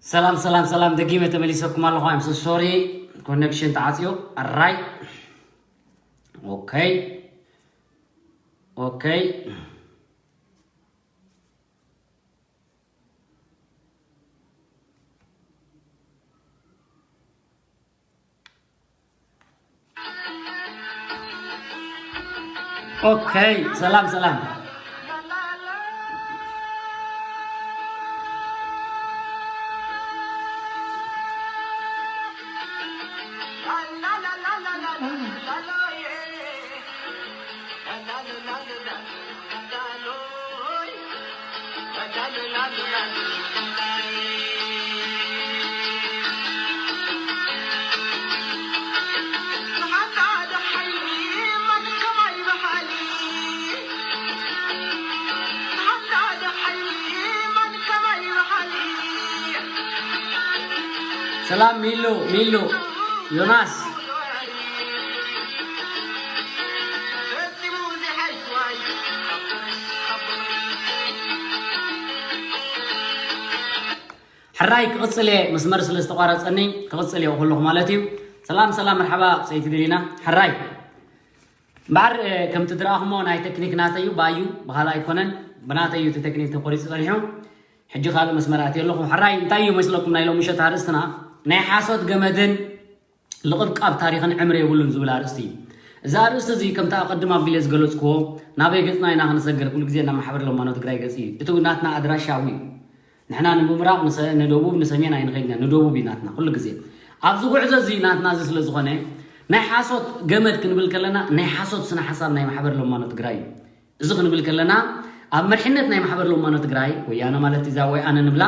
ሰላም ሰላም ሰላም፣ ደጊመ ተመሊሰኩም ኣለኹ። I'm so sorry፣ ኮኔክሽን ተዓጽዩ። ኣራይ። ኦኬ። ኦኬ። ኦኬ። ሰላም ሰላም። ሰላም ሚሉ፣ ሚሉ፣ ዮናስ። ሕራይ ክቕጽል እየ፣ መስመር ስለ ዝተቋረጸኒ ክቕጽል እየ ከለኹ ማለት እዩ። ሰላም ሰላም፣ መርሓባ ሰይቲ ድሊና። ሕራይ እምበኣር፣ እ፣ ከምቲ ዝረኣኹሞ ናይ ቴክኒክ ናተይ እዩ፣ ባዩ ብኻልእ ኣይኮነን፣ ብናተይ እዩ እቲ ቴክኒክ ተቆሪጹ ጸኒሑ። ሕጂ ካልእ መስመር ኣትየ ኣለኹ። ሕራይ እንታይ እዩ መስለኩም ናይ ሎሚ ምሸት ኣርእስትና? ናይ ሓሶት ገመድን ልቕብቃብ ታሪኽን ዕምሪ የብሉን ዝብል ኣርእስቲ እዩ። እዚ ኣርእስቲ እዚ ከምቲ ኣቐድም ኣቢለ ዝገለጽክዎ፣ ናበይ ገጽና ኢና ክንሰግር፣ ኩሉ ግዜ ናብ ማሕበር ለማኖ ትግራይ ገጽ እዩ። እቲ ናትና ኣድራሻ ኣብኡ እዩ። ንሕና ንምብራቕ ንሰ-፣ ንደቡብ ንሰሜን ኣይንኸይድና፣ ንደቡብ እዩ ናትና ኩሉ ግዜ። ኣብዚ ጉዕዞ እዚ ናትና እዚ ስለ ዝኾነ፣ ናይ ሓሶት ገመድ ክንብል ከለና፣ ናይ ሓሶት ስነ ሓሳብ ናይ ማሕበር ለማኖ ትግራይ እዩ። እዚ ክንብል ከለና፣ ኣብ መሪሕነት ናይ ማሕበር ለማኖ ትግራይ፣ ወያነ ማለት እዛ ወይ ኣነ ንብላ፣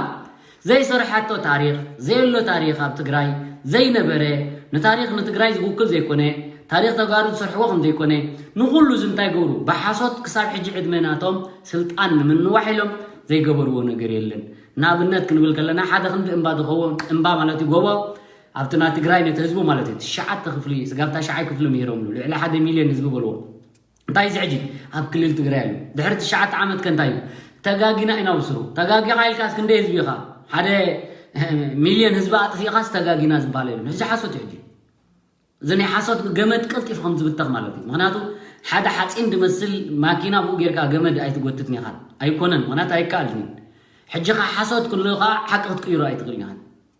ዘይሰርሐቶ ታሪኽ፣ ዘየሎ ታሪኽ ኣብ ትግራይ ዘይነበረ፣ ንታሪኽ ንትግራይ ዝውክል ዘይኮነ፣ ታሪኽ ተጋሩ ዝሰርሕዎ ከም ዘይኮነ፣ ንኹሉ እዚ እንታይ ገብሩ? ብሓሶት ክሳብ ሕጂ ዕድመ ናቶም ስልጣን ንምንዋሕ ኢሎም ዘይገበርዎ ነገር የለን። ንኣብነት ክንብል ከለና፣ ሓደ ክንዲ እምባ ዝኸውን፣ እምባ ማለት እዩ ጎቦ፣ ኣብቲ ናይ ትግራይ ነቲ ህዝቡ ማለት እዩ፣ ትሽዓተ ክፍሊ፣ ስጋብ ታሽዓይ ክፍሊ ምሂሮምሉ፣ ልዕሊ ሓደ ሚልዮን ህዝቢ በልዎ። እንታይ እዚ ሕጂ ኣብ ክልል ትግራይ ኣሎ? ድሕሪ ትሽዓተ ዓመት ከ እንታይ እዩ? ተጋጊና ኢና ብስሩ። ተጋጊኻ ኢልካስ ክንደይ ህዝቢ ኢኻ? ሓደ ሚልዮን ህዝቢ ኣጥፊእኻስ ተጋጊና ዝበሃል የለን። እዚ ሓሶት እዩ ሕጂ። እዚ ናይ ሓሶት ገመድ ቀልጢፉ ከም ዝብተኽ ማለት እዩ። ምኽንያቱ ሓደ ሓፂን ዝመስል ማኪና ብኡ ጌርካ ገመድ ኣይትጎትትን ኢኻ። ኣይኮነን፣ ምኽንያቱ ኣይከኣልን እዩ። ሕጂ ኸዓ ሓሶት ክንልኡ ኸዓ ሓቂ ክትቅይሮ ኣይትኽእልን ኢኻ።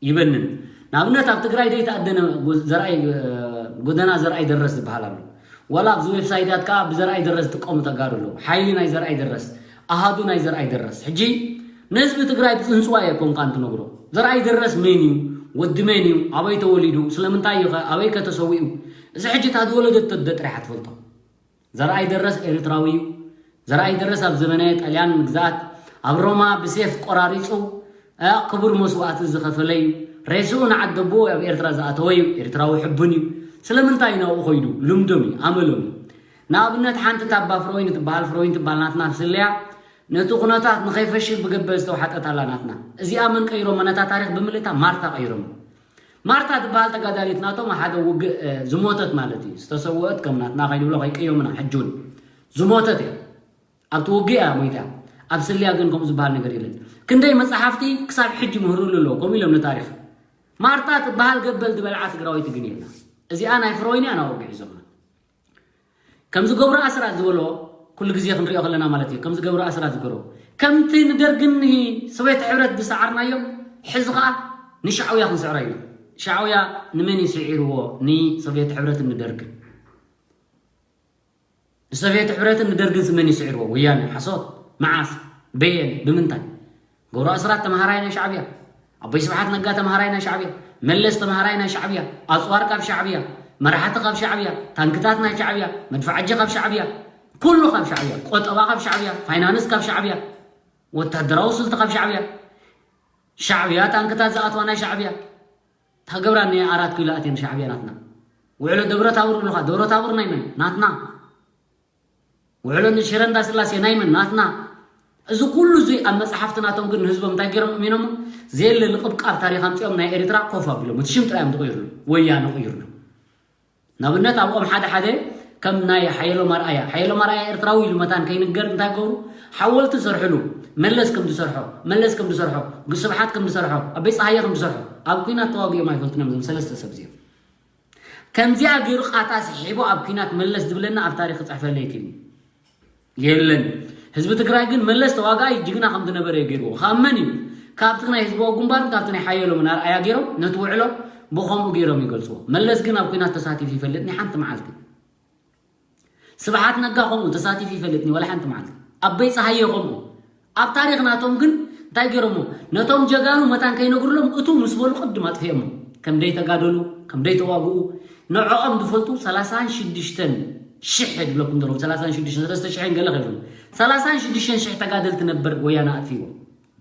ይበንን። ንኣብነት ኣብ ትግራይ ዘይተኣደነ ጎ-፣ ዘርኣይ፣ እ፣ ጎደና ዘርኣይ ደረስ ዝበሃል ኣሎ። ዋላ ኣብዚ ዌብሳይታት ከዓ ብዘርኣይ ደረስ ዝጥቀሙ ተጋሩ ኣለዉ። ሓይሊ ናይ ዘርኣይ ደረስ፣ ኣሃዱ ናይ ዘርኣይ ደረስ። ሕጂ ንህዝቢ ትግራይ ብፅንፅዋ እየ ኮንካ እንትነግሮ። ዘርኣይ ደረስ መን እዩ? ወዲ መን እዩ? ኣበይ ተወሊዱ? ስለምንታይ እዩ ኸ? ኣበይ ከ ተሰዊኡ? እዚ ሕጂ እታ ዝወለደቶ ኣደ ጥራሕ እያ ትፈልጦ። ዘርኣይ ደረስ ኤርትራዊ እዩ። ዘርኣይ ደረስ ኣብ ዘመነ ጣልያን ምግዛኣት ኣብ ሮማ ብሴፍ ቆራሪጹ፣ እ፣ ክቡር መስዋእቲ ዝኸፈለ እዩ። ሬስኡ ንዓደቦኡ ኣብ ኤርትራ ዝኣተወ እዩ። ኤርትራዊ ሕቡን እዩ። ስለምንታይ ናብኡ ኸይዱ? ልምዶም እዩ፣ ኣመሎም እዩ። ንኣብነት ሓንቲ ታባ ፍሮይን ትበሃል፣ ፍሮይን ትበሃል ናትና ኣብ ስለያ፣ ነቲ ኩነታት ንኸይፈሽል ብገበል ዝተውሓጠት ኣላ ናትና። እዚኣ መን ቀይሮማ? ነታ ታሪኽ ብምልእታ ማርታ ቀይሮማ። ማርታ ትበሃል ተጋዳሊት ናቶም ሓደ ውግእ፣ እ፣ ዝሞተት ማለት እዩ። ዝተሰወአት ከም ናትና ከይንብሎ ከይቅየሙና ሕጂ እውን ዝሞተት እያ። ኣብቲ ውግእ እያ ሞይታ። ኣብ ስልያ ግን ከምኡ ዝበሃል ነገር የለን። ክንደይ መጽሓፍቲ ክሳብ ሕጂ ምህርሉ ኣለዉ፣ ከምኡ ኢሎም ንታሪኽ። ማርታ ትበሃል ገበል ዝበልዓ ትግራወይቲ ግን የላ። እዚኣ ናይ ፍሮይን እያ ናብኡ ግዒዞማ። ከምዚ ገብሩ ኣስራት ዝበሎ ኩሉ ግዜ ክንሪኦ ከለና ማለት እዩ። ከምዚ ገብሩ ኣስራት ዝገብሮ ከምቲ ንደርግን ንሶቪየት ሕብረት ዝሰዓርናዮም ሕዚ ኸዓ ንሻዕውያ ክንስዕሮ ኢና። ሻዕውያ ንመን እዩ ስዒርዎ? ንሶቪየት ሕብረትን ንደርግን። ንሶቪየት ሕብረትን ንደርግን መን እዩ ስዒርዎ? ወያነ። ሓሶት። መዓስ? በየን? ብምንታይ? ገብሩ ኣስራት ተምሃራይ ናይ ሻዕብያ። ኣቦይ ስብሓት ነጋ ተምሃራይ ናይ ሻዕብያ። መለስ ተምሃራይ ናይ ሻዕብያ። ኣጽዋር ካብ ሻዕብያ። መራሕቲ ካብ ሻዕብያ። ታንክታት ናይ ሻዕብያ። መድፍዓጂ ካብ ሻዕብያ። ኩሉ ካብ ሻዕብያ። ቆጠባ ካብ ሻዕብያ። ፋይናንስ ካብ ሻዕብያ። ወታደራዊ ስልቲ ካብ ሻዕብያ። ሻዕብያ ታንክታት ዝኣትዋ ናይ ሻዕብያ። ታገብራኒ ኣራት ኪሎ ኣትየን ሻዕብያ ናትና። ውዕሎ ደብረ ታቦር ብሉኻ። ደብረ ታቦር ናይ መን? ናትና። ውዕሎ ንሽረ እንዳስላሴ ናይ መን? ናትና። እዚ ኩሉ እዚ ኣብ መጽሓፍቲ ናቶም ግን ንህዝቦም እንታይ ገይሮም እሚኖሞ? ዘየለ ልቕብቃብ ታሪኽ ኣምጺኦም ናይ ኤርትራ ኮፍ ኣቢሎም። እቲ ሽም ጥራይ እዮም ዝቕይሩሉ። ወያነ ቅይሩሉ። ንኣብነት ኣብኦም ሓደ ሓደ ከም ናይ ሓየሎም ኣርኣያ ሓየሎም ኣርኣያ ኤርትራዊ ኢሉ መታን ከይንገር እንታይ ገብሩ ሓወልቲ ሰርሕሉ። መለስ ከም ዝሰርሖ መለስ ከም ዝሰርሖ ስብሓት ከም ዝሰርሖ ኣበይ ፀሃየ ከም ዝሰርሖ ኣብ ኩናት ተዋጊኦም ኣይፈልጡን እዮም። እዞም ሰለስተ ሰብ እዚኦም ከምዚኣ ገይሩ ቃታ ስሒቡ ኣብ ኩናት መለስ ዝብለና ኣብ ታሪክ ክፅሕፈለ ይክእል የለን። ህዝቢ ትግራይ ግን መለስ ተዋጋኣይ ጅግና ከም ዝነበረ እዩ ገይርዎ። ካብ መን እዩ? ካብቲ ናይ ህዝባዊ ግንባርን ካብቲ ናይ ሓየሎምን ኣርኣያ ገይሮም ነቲ ውዕሎ ብኸምኡ ገይሮም ይገልፅዎ። መለስ ግን ኣብ ኩናት ተሳቲፉ ይፈልጥ ናይ ሓንቲ መዓልቲ። ስብሓት ነጋ ከምኡ ተሳቲፉ ይፈልጥ ወላ ሓንቲ መዓልቲ። ኣበይ ፀሃየ ከምኡ። ኣብ ታሪክ ናቶም ግን እንታይ ገይሮሞ? ነቶም ጀጋኑ መታን ከይነግሩሎም እቱ ምስ በሉ ቅድም ኣጥፊኦሞ። ከም ደይተጋደሉ ከም ደይተዋግኡ ንዕኦም ዝፈልጡ ሰላሳን ሽዱሽተን ሽሕ ድብለኩም ዘለኹም ሰላሳን ሽዱሽተን ሰለስተ ሽሕን ገለ ከይብሉ ሰላሳን ሽዱሽተን ሽሕ ተጋደልቲ ነበር ወያነ ኣጥፊዎ።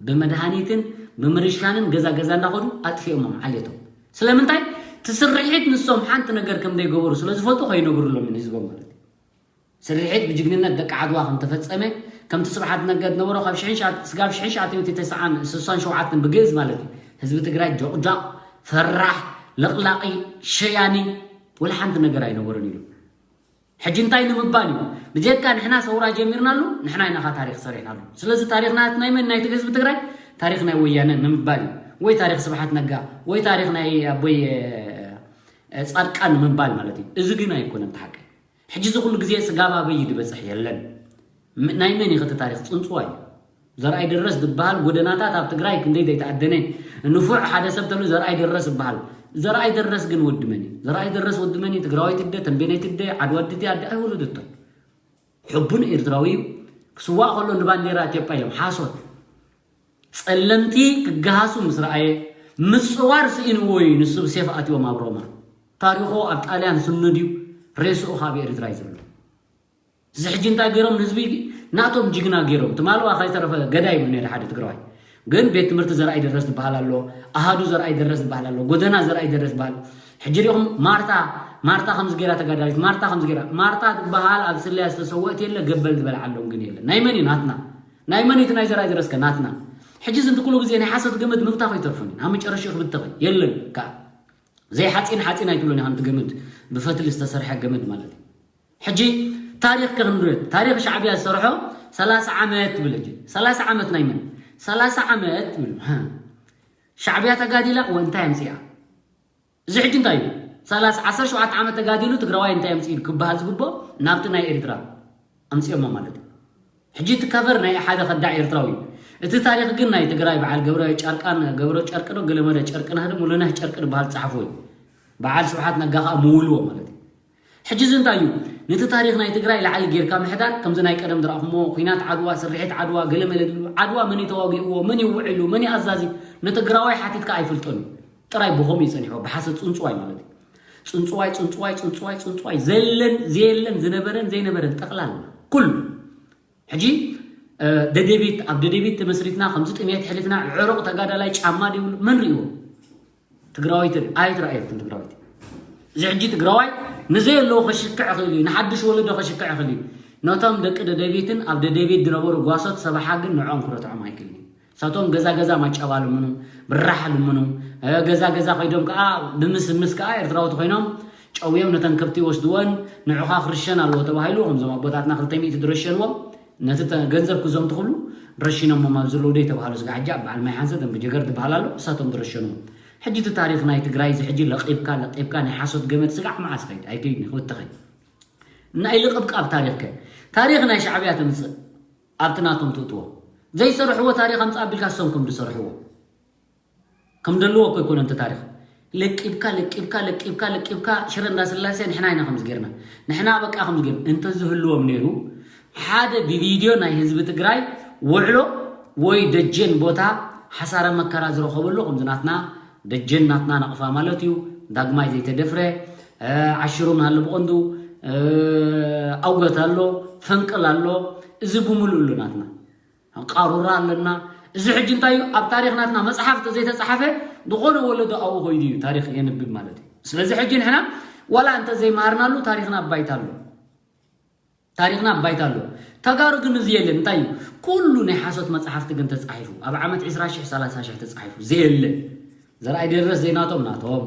ብመድሃኒትን ብምርሻንን ገዛ ገዛ እንዳኸዱ ኣጥፊኦሞም ዓሌቶም። ስለምንታይ? ትስርሒት ንሶም ሓንቲ ነገር ከም ዘይገበሩ ስለ ዝፈልጡ ከይነግሩሎም እዩ ንህዝቦም ማለት እዩ። ስርሒት ብጅግንነት ደቂ ዓድዋ ከም ተፈጸመ ከምቲ ስብሓት ነጋ ዝነበሮ ካብ ሽሕን ሸዓት- ስጋብ ሽሕን ሸዓተ ሚእቲ ተስዓን ስሳን ሸውዓተን ብግእዝ ማለት እዩ። ህዝቢ ትግራይ ጆቕጃቕ፣ ፈራሕ፣ ለቕላቒ፣ ሸያኒ ወላ ሓንቲ ነገር ኣይነበሮን ኢሉ። ሕጂ እንታይ ንምባል እዩ? ብጀካ ንሕና ሰውራ ጀሚርናሉ ንሕና ኢናኻ ታሪክ ሰሪሕናሉ። ስለዚ ታሪክ ናት ናይ መን ናይቲ ህዝቢ ትግራይ? ታሪክ ናይ ወያነ ንምባል እዩ። ወይ ታሪክ ስብሓት ነጋ ወይ ታሪክ ናይ ኣቦይ እ፣ ጻድቃን ንምባል ማለት እዩ። እዚ ግን ኣይኮነን እቲ ሓቂ። ሕጂ እዚ ኩሉ ግዜ ስጋብ ኣበይ ድበፅሕ የለን። ም- ናይ መን እዩ እቲ ታሪክ? ፅንፅዋ እዩ። ዘርኣይ ደረስ ዝበሃል ጎደናታት ኣብ ትግራይ ክንደይ ዘይተኣደነ ንፉዕ ሓደ ሰብ ተሉ ዘርኣይ ደረስ ይበሃል። ዘርኣይ ደረስ ግን ወዲ መን እዩ? ዘርኣይ ደረስ ወዲ መን እዩ? ትግራዋይ ትደ ተንቤናይ ትደ ዓድዋ ድቲ ኣደ ኣይወለደቶ። ሕቡን ኤርትራዊ እዩ። ክስዋእ ከሎ ንባንዴራ ኢትዮጵያ ኢሎም ሓሶት ጸለምቲ ክገሃሱ ምስ ረኣየ ምጽዋር ስኢንዎ እዩ። ንሱ ብሴፍ ኣትዮም ኣብ ሮማ ታሪኾ ኣብ ጣልያን ስኑድ እዩ። ሬስኡ ካብ ኤርትራ እዩ ዘሎ። እዚ ሕጂ እንታይ ገይሮም ንህዝቢ ናቶም ጅግና ገይሮም ትማልዋ ከይተረፈ ገዳ ይብል ነይሩ ሓደ ትግራዋይ። ግን ቤት ትምህርቲ ዘርኣይ ደረስ ዝበሃል ኣሎ፣ ኣሃዱ ዘርኣይ ደረስ ዝበሃል ኣሎ፣ ጎደና ዘርኣይ ደረስ ዝበሃል። ሕጂ ሪኹም ማርታ ማርታ ከምዚ ገይራ ተጋዳሊት ማርታ ከምዚ ገይራ ማርታ ዝበሃል ኣብ ስለያ ዝተሰወእት የለ ገበል ዝበልዓሎም ግን የለ። ናይ መን እዩ ናትና? ናይ መን እቲ ናይ ዘርኣይ ደረስከ ናትና? ሕጂ ዝንትክሉ ግዜ ናይ ሓሰት ገመድ ምብታኽ ይተርፎን እዩ። ኣብ መጨረሻ ክብተኽ የለን ከዓ ዘይሓፂን ሓፂን ኣይትብሎን ኢኻ። እቲ ገመድ ብፈትሊ ዝተሰርሐ ገመድ ማለት እዩ። ሕጂ ታሪክ ክንብል ታሪክ ሻዕብያ ዝሰርሖ ሰላሳ ዓመት ትብል። ሕጂ ሰላሳ ዓመት ናይ መን ሰላሳ ዓመት ትብል? ሻዕብያ ተጋዲላ ወእንታይ ኣምፅኣ? እዚ ሕጂ እንታይ እዩ? ሰላሳ ዓሰርተ ሸውዓተ ዓመት ተጋዲሉ ትግራዋይ እንታይ ኣምፅኡ ክበሃል ዝግብኦ ናብቲ ናይ ኤርትራ ኣምፅኦሞ ማለት እዩ። ሕጂ እቲ ከቨር ናይ ሓደ ከዳዕ ኤርትራዊ እዩ። እቲ ታሪክ ግን ናይ ትግራይ በዓል ገብረ ጨርቃን ገብረ ጨርቂ ዶ ገለመለ ጨርቂ ናህደ ሙሉነህ ጨርቂ ዝበሃል ጸሓፎ እዩ። በዓል ስብሓት ነጋ ከዓ ምውልዎ ማለት እዩ። ሕጂ እዚ እንታይ እዩ? ነቲ ታሪክ ናይ ትግራይ ላዕሊ ጌርካ ምሕዳር ከምዚ ናይ ቀደም ዝረእኹሞ ኩናት ዓድዋ ስርሒት ዓድዋ ገለመለ ድሉ ዓድዋ መን እዩ ተዋጊእዎ መን እዩ ውዒሉ መን እዩ ኣዛዚ ንትግራዋይ ሓቲትካ ኣይፈልጦን እዩ። ጥራይ ብኸምኡ እዩ ጸኒሕዎ ብሓሰት ጽንጽዋይ ማለት እዩ። ጽንጽዋይ ጽንጽዋይ ጽንጽዋይ ጽንጽዋይ ዘለን ዘየለን ዝነበረን ዘይነበረን ጠቕላላ ኩሉ ሕጂ ደደቢት ኣብ ደደቢት ተመስሪትና ከምዚ ጥሜት ሕሊፍና ዕሩቕ ተጋዳላይ ጫማ ድብሉ መን ሪእዎ? ትግራዋይት ኣይትረኣየትን ትግራዋይት። እዚ ሕጂ ትግራዋይ ንዘየለዎ ከሽክዕ ይኽእል እዩ፣ ንሓድሽ ወለዶ ከሽክዕ ይኽእል እዩ። ነቶም ደቂ ደደቢትን ኣብ ደደቢት ዝነበሩ ጓሶት ሰባሓ ግን ንዕኦም ክረትዖም ኣይክእልን እዩ። እሳቶም ገዛ ገዛ ማጫባ ልምኑ፣ ብራሕ ልምኑ፣ ገዛ ገዛ ከይዶም ከዓ ብምስምስ ከዓ ኤርትራውቲ ኮይኖም ጨውዮም ነተን ከብቲ ይወስድወን። ንዑኻ ክርሸን ኣለዎ ተባሂሉ ከምዞም ኣቦታትና ክልተ ሚእቲ ዝረሸንዎም ነቲ ገንዘብ ክዞም ትኽሉ ረሽኖሞም ኣብ ዘለዉ ደይ ተባሃሉ ስጋ ሕጂ ኣብ በዓል ማይ ሓንሰ ደንብ ጀገር ዝበሃል ኣሎ እሳቶም ዝረሸንዎም። ሕጂ እቲ ታሪክ ናይ ትግራይ እዚ ሕጂ ለቂብካ ለቂብካ ናይ ሓሶት ገመድ ስጋዕ መዓስ ከይድ ኣይከይድኒ ክብተኸይ እና ኢልቕብቃብ ታሪክ ከ ታሪክ ናይ ሻዕብያ ተምፅእ ኣብቲ ናቶም ትእትዎ ዘይሰርሕዎ ታሪክ ኣምፃ ኣቢልካ እሶም ከም ዝሰርሕዎ ከም ደልዎ እኮ ይኮነ እንተ ታሪክ ለቂብካ ለቂብካ ለቂብካ ለቂብካ ሽረ እንዳስላሴ ንሕና ኢና ከምዚ ገርና ንሕና በቃ ከምዚ ገርና እንተ ዝህልዎም ነይሩ ሓደ ብቪድዮ ናይ ህዝቢ ትግራይ ውዕሎ ወይ ደጀን ቦታ ሓሳረ መከራ ዝረኸበሉ ከምዚ ናትና ደጀን ናትና ናቕፋ ማለት እዩ። ዳግማይ ዘይተደፍረ ዓሽሩን ሃለ ብቐንዱ ኣውገት ኣሎ ፈንቅል ኣሎ እዚ ብምሉእ ኣሎ ናትና ቃሩራ ኣለና። እዚ ሕጂ እንታይ እዩ ኣብ ታሪክ ናትና መፅሓፍ ተዘይተፃሓፈ ዝኾነ ወለዶ ኣብኡ ኮይዱ እዩ ታሪክ የንብብ ማለት እዩ። ስለዚ ሕጂ ንሕና ዋላ እንተ ዘይመሃርናሉ ታሪክና ኣባይታ ኣሎ ታሪክና ኣባይታ ኣሎ። ተጋሩ ግን እዚ የለን እንታይ እዩ ኩሉ ናይ ሓሶት መፅሓፍቲ ግን ተፃሒፉ ኣብ ዓመት ዕስራ ሽሕ ሰላሳ ሽሕ ተፃሒፉ ዘየለ ዘርኣይ ደረስ ዘይናቶም ናቶም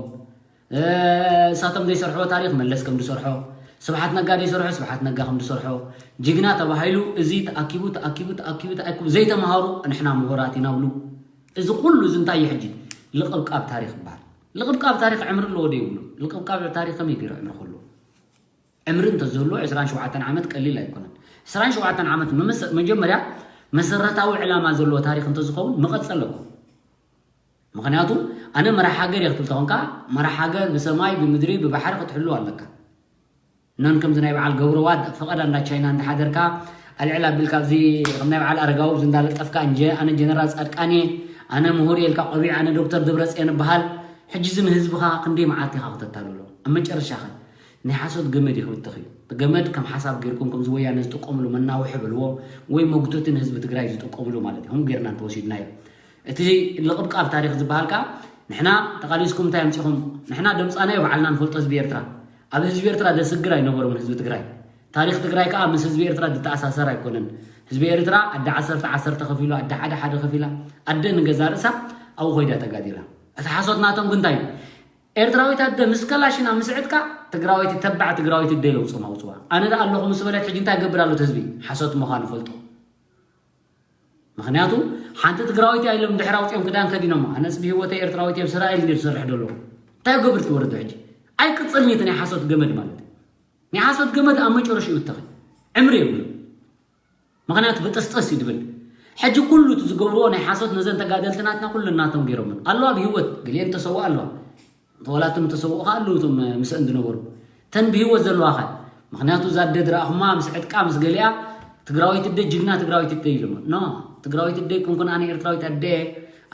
እሳቶም ዘይሰርሕዎ ታሪክ መለስ ከም ዝሰርሖ ስብሓት ነጋ ዘይሰርሖ ስብሓት ነጋ ከም ዝሰርሖ፣ ጅግና ተባሂሉ፣ እዚ ተኣኪቡ ተኣኪቡ ተኣኪቡ ተኣኪቡ ዘይተምሃሩ ንሕና ምሁራት ኢና ብሉ። እዚ ኩሉ እዚ እንታይ እዩ ሕጂ? ልቕብቃብ ታሪኽ ይበሃል። ልቕብቃብ ታሪኽ ዕምሪ ኣለዎ ዶ ይብሉ? ልቕብቃብ ታሪኽ ከመይ ገይሩ ዕምሪ ክህልዎ? ዕምሪ እንተዝህልዎ ዕስራን ሸውዓተን ዓመት ቀሊል ኣይኮነን። ዕስራን ሸውዓተን ዓመት መመሰ-፣ መጀመርያ መሰረታዊ ዕላማ ዘለዎ ታሪኽ እንተዝኸውን መቐጸለ እኮ። ምኽንያቱ ኣነ መራሕ ሃገር እየ ክትብል ተኾንካ፣ መራሕ ሃገር ብሰማይ፣ ብምድሪ፣ ብባሕሪ ክትሕሉ ኣለካ። ነን ከምዚ ናይ በዓል ገብረዋድ ፈቐዳ እንዳ ቻይና እንዳሓደርካ፣ ኣልዕል ኣቢልካ ኣብዚ ከም ናይ በዓል ኣረጋዊ ኣብዚ እንዳለጠፍካ፣ እንጀ-፣ ኣነ ጀነራል ጻድቃን እየ፣ ኣነ ምሁር እየ ኢልካ ቆቢዕ፣ ኣነ ዶክተር ደብረጽዮን እበሃል። ሕጂ እዚ ንህዝብኻ ክንደይ መዓልቲ ኢኻ ክተታልሎ? ኣብ መጨረሻኸ ናይ ሓሶት ገመድ እዩ ክብተኽ እዩ። እቲ ገመድ ከም ሓሳብ ጌርኩም ከምዚ ወያነ ዝጥቀምሉ መናውሒ በልዎ፣ ወይ መጉተቲ ንህዝቢ ትግራይ ዝጥቀምሉ ማለት እዩ። ከምኡ ጌርና እንተወሲድናዮ። እቲ ልቕብቃብ ታሪኽ ዝበሃል ከኣ ንሕና ተቓሊስኩም እንታይ ኣምጺኹም? ንሕና ደምጻናዮ ባዕልና ንፈልጦ ህዝቢ ኤርትራ። ኣብ ህዝቢ ኤርትራ ደስግር ኣይነበሮምን ህዝቢ ትግራይ። ታሪኽ ትግራይ ከኣ ምስ ህዝቢ ኤርትራ ዝተኣሳሰር ኣይኮነን። ህዝቢ ኤርትራ ኣደ ዓሰርተ ዓሰርተ ከፊሉ፣ ኣደ ሓደ ሓደ ከፊላ፣ ኣደ ንገዛ ርእሳ ኣብኡ ኮይዳ ተጋዲላ። እቲ ሓሶት ናቶም ግን እንታይ እዩ? ኤርትራዊት ኣደ ምስ ከላሽና ምስ ዕጥቃ ትግራወይቲ ተባዕ ትግራወይቲ ኣደ ኢለ ውፅም ኣውፅዋ። ኣነ ደኣ ኣለኹ ምስ በለት ሕጂ እንታይ ገብር ኣሎ እቲ ህዝቢ? ሓሶት ምዃኑ ፈልጦ። ምኽንያቱ ሓንቲ ትግራወይቲ እያ ኢሎም ድሕሪ ኣውፂኦም ክዳን ከዲኖማ። ኣነስ ብህይወተይ ኤርትራዊት እየ፣ ኣብ እስራኤል እንድየ ዝሰርሕ ዘሎ። እንታይ ገብር ትወርዶ ሕጂ? ኣይቅፅልን እዩ እቲ ናይ ሓሶት ገመድ ማለት እዩ። ናይ ሓሶት ገመድ ኣብ መጨረሽኡ ይተኸል። ዕምሪ የብሉን። ምኽንያቱ ብጥስጥስ እዩ ድብል። ሕጂ ኩሉ እቲ ዝገብርዎ ናይ ሓሶት ነዘን ተጋደልቲ ናትና ኩሉ ናቶም ገይሮምን። ኣለዋ ብህይወት፣ ገሊአን ተሰውኣ ኣለዋ። ተወላቶም ተሰውኡ ከኣ ኣለዉ እቶም ምስአን ዝነበሩ። ተን ብህይወት ዘለዋ ኸ? ምኽንያቱ እዛ ኣደ ዝረኣኹማ ምስ ዕጥቃ ምስ ገሊኣ ትግራዊት ኣደ ጅግና ትግራዊት ኣደ ኢሎማ። ኖ፣ ትግራዊት ኣደ ኣይኮንኩን ኣነ ኤርትራዊት ኣደ እየ።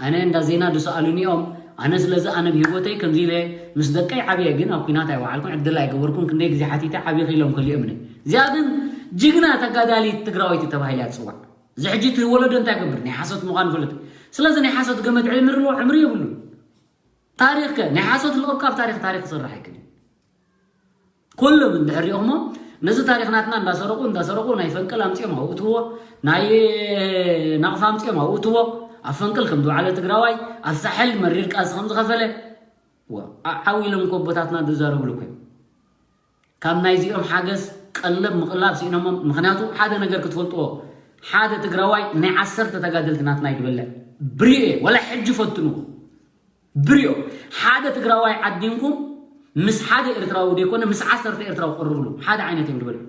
ኣነ እንዳ ዜና ዝሰኣሉኒ እዮም። ኣነ ስለዚ ኣነ ብህይወተይ ከምዚ ኢለ ምስ ደቀይ ዓብየ ግን ኣብ ኲናት ኣይወዓልኩን፣ ዕድል ኣይገበርኩን፣ ክንደይ ግዜ ሓቲተ ዓብኺ ኢሎም ከሊኦምኒ። እዚኣ ግን ጅግና ተጋዳሊት ትግራወይቲ ተባሂላ እያ ትጽዋዕ። እዚ ሕጂ እቲ ወለዶ እንታይ ይገብር? ናይ ሓሶት ምዃኑ ይፈልጥ። ስለዚ ናይ ሓሶት ገመድ ዕምሪ ኣለዎ? ዕምሪ የብሉን። ታሪኽ ከ? ናይ ሓሶት ልቕብቃብ ታሪኽ፣ ታሪኽ ክሰርሕ ኣይክእልን። ኩሎም እንድሕር ሪኦኽሞ ነዚ ታሪኽ ናትና እንዳሰረቑ፣ እንዳሰረቑ ናይ ፈንቅል ኣምጺኦም ኣውእትዎ፣ ናይ ናቕፋ ኣምጺኦም ኣውእትዎ፣ ኣብ ፈንቅል ከም ዝወዓለ ትግራዋይ፣ ኣብ ሳሕል መሪር ቃልሲ ከም ዝኸፈለ፣ ወ-፣ ዓ-፣ ዓው ኢሎም እኮ ኣቦታትና ዝዛረብሉ እኮ እዮም። ካብ ናይዚኦም ሓገዝ ቀለብ ምቕላብ ስኢኖሞም። ምኽንያቱ ሓደ ነገር ክትፈልጥዎ፣ ሓደ ትግራዋይ ናይ ዓሰርተ ተጋደልቲ ናትና እዩ ዝበልዕ። ብሪኤ፣ ወላ ሕጂ ፈትንዎ። ብሪኦ፣ ሓደ ትግራዋይ ዓዲንኩም ምስ ሓደ ኤርትራዊ ዘይኮነ ምስ ዓሰርተ ኤርትራዊ ቀርብሉ። ሓደ ዓይነት እዮም ዝበልዑ።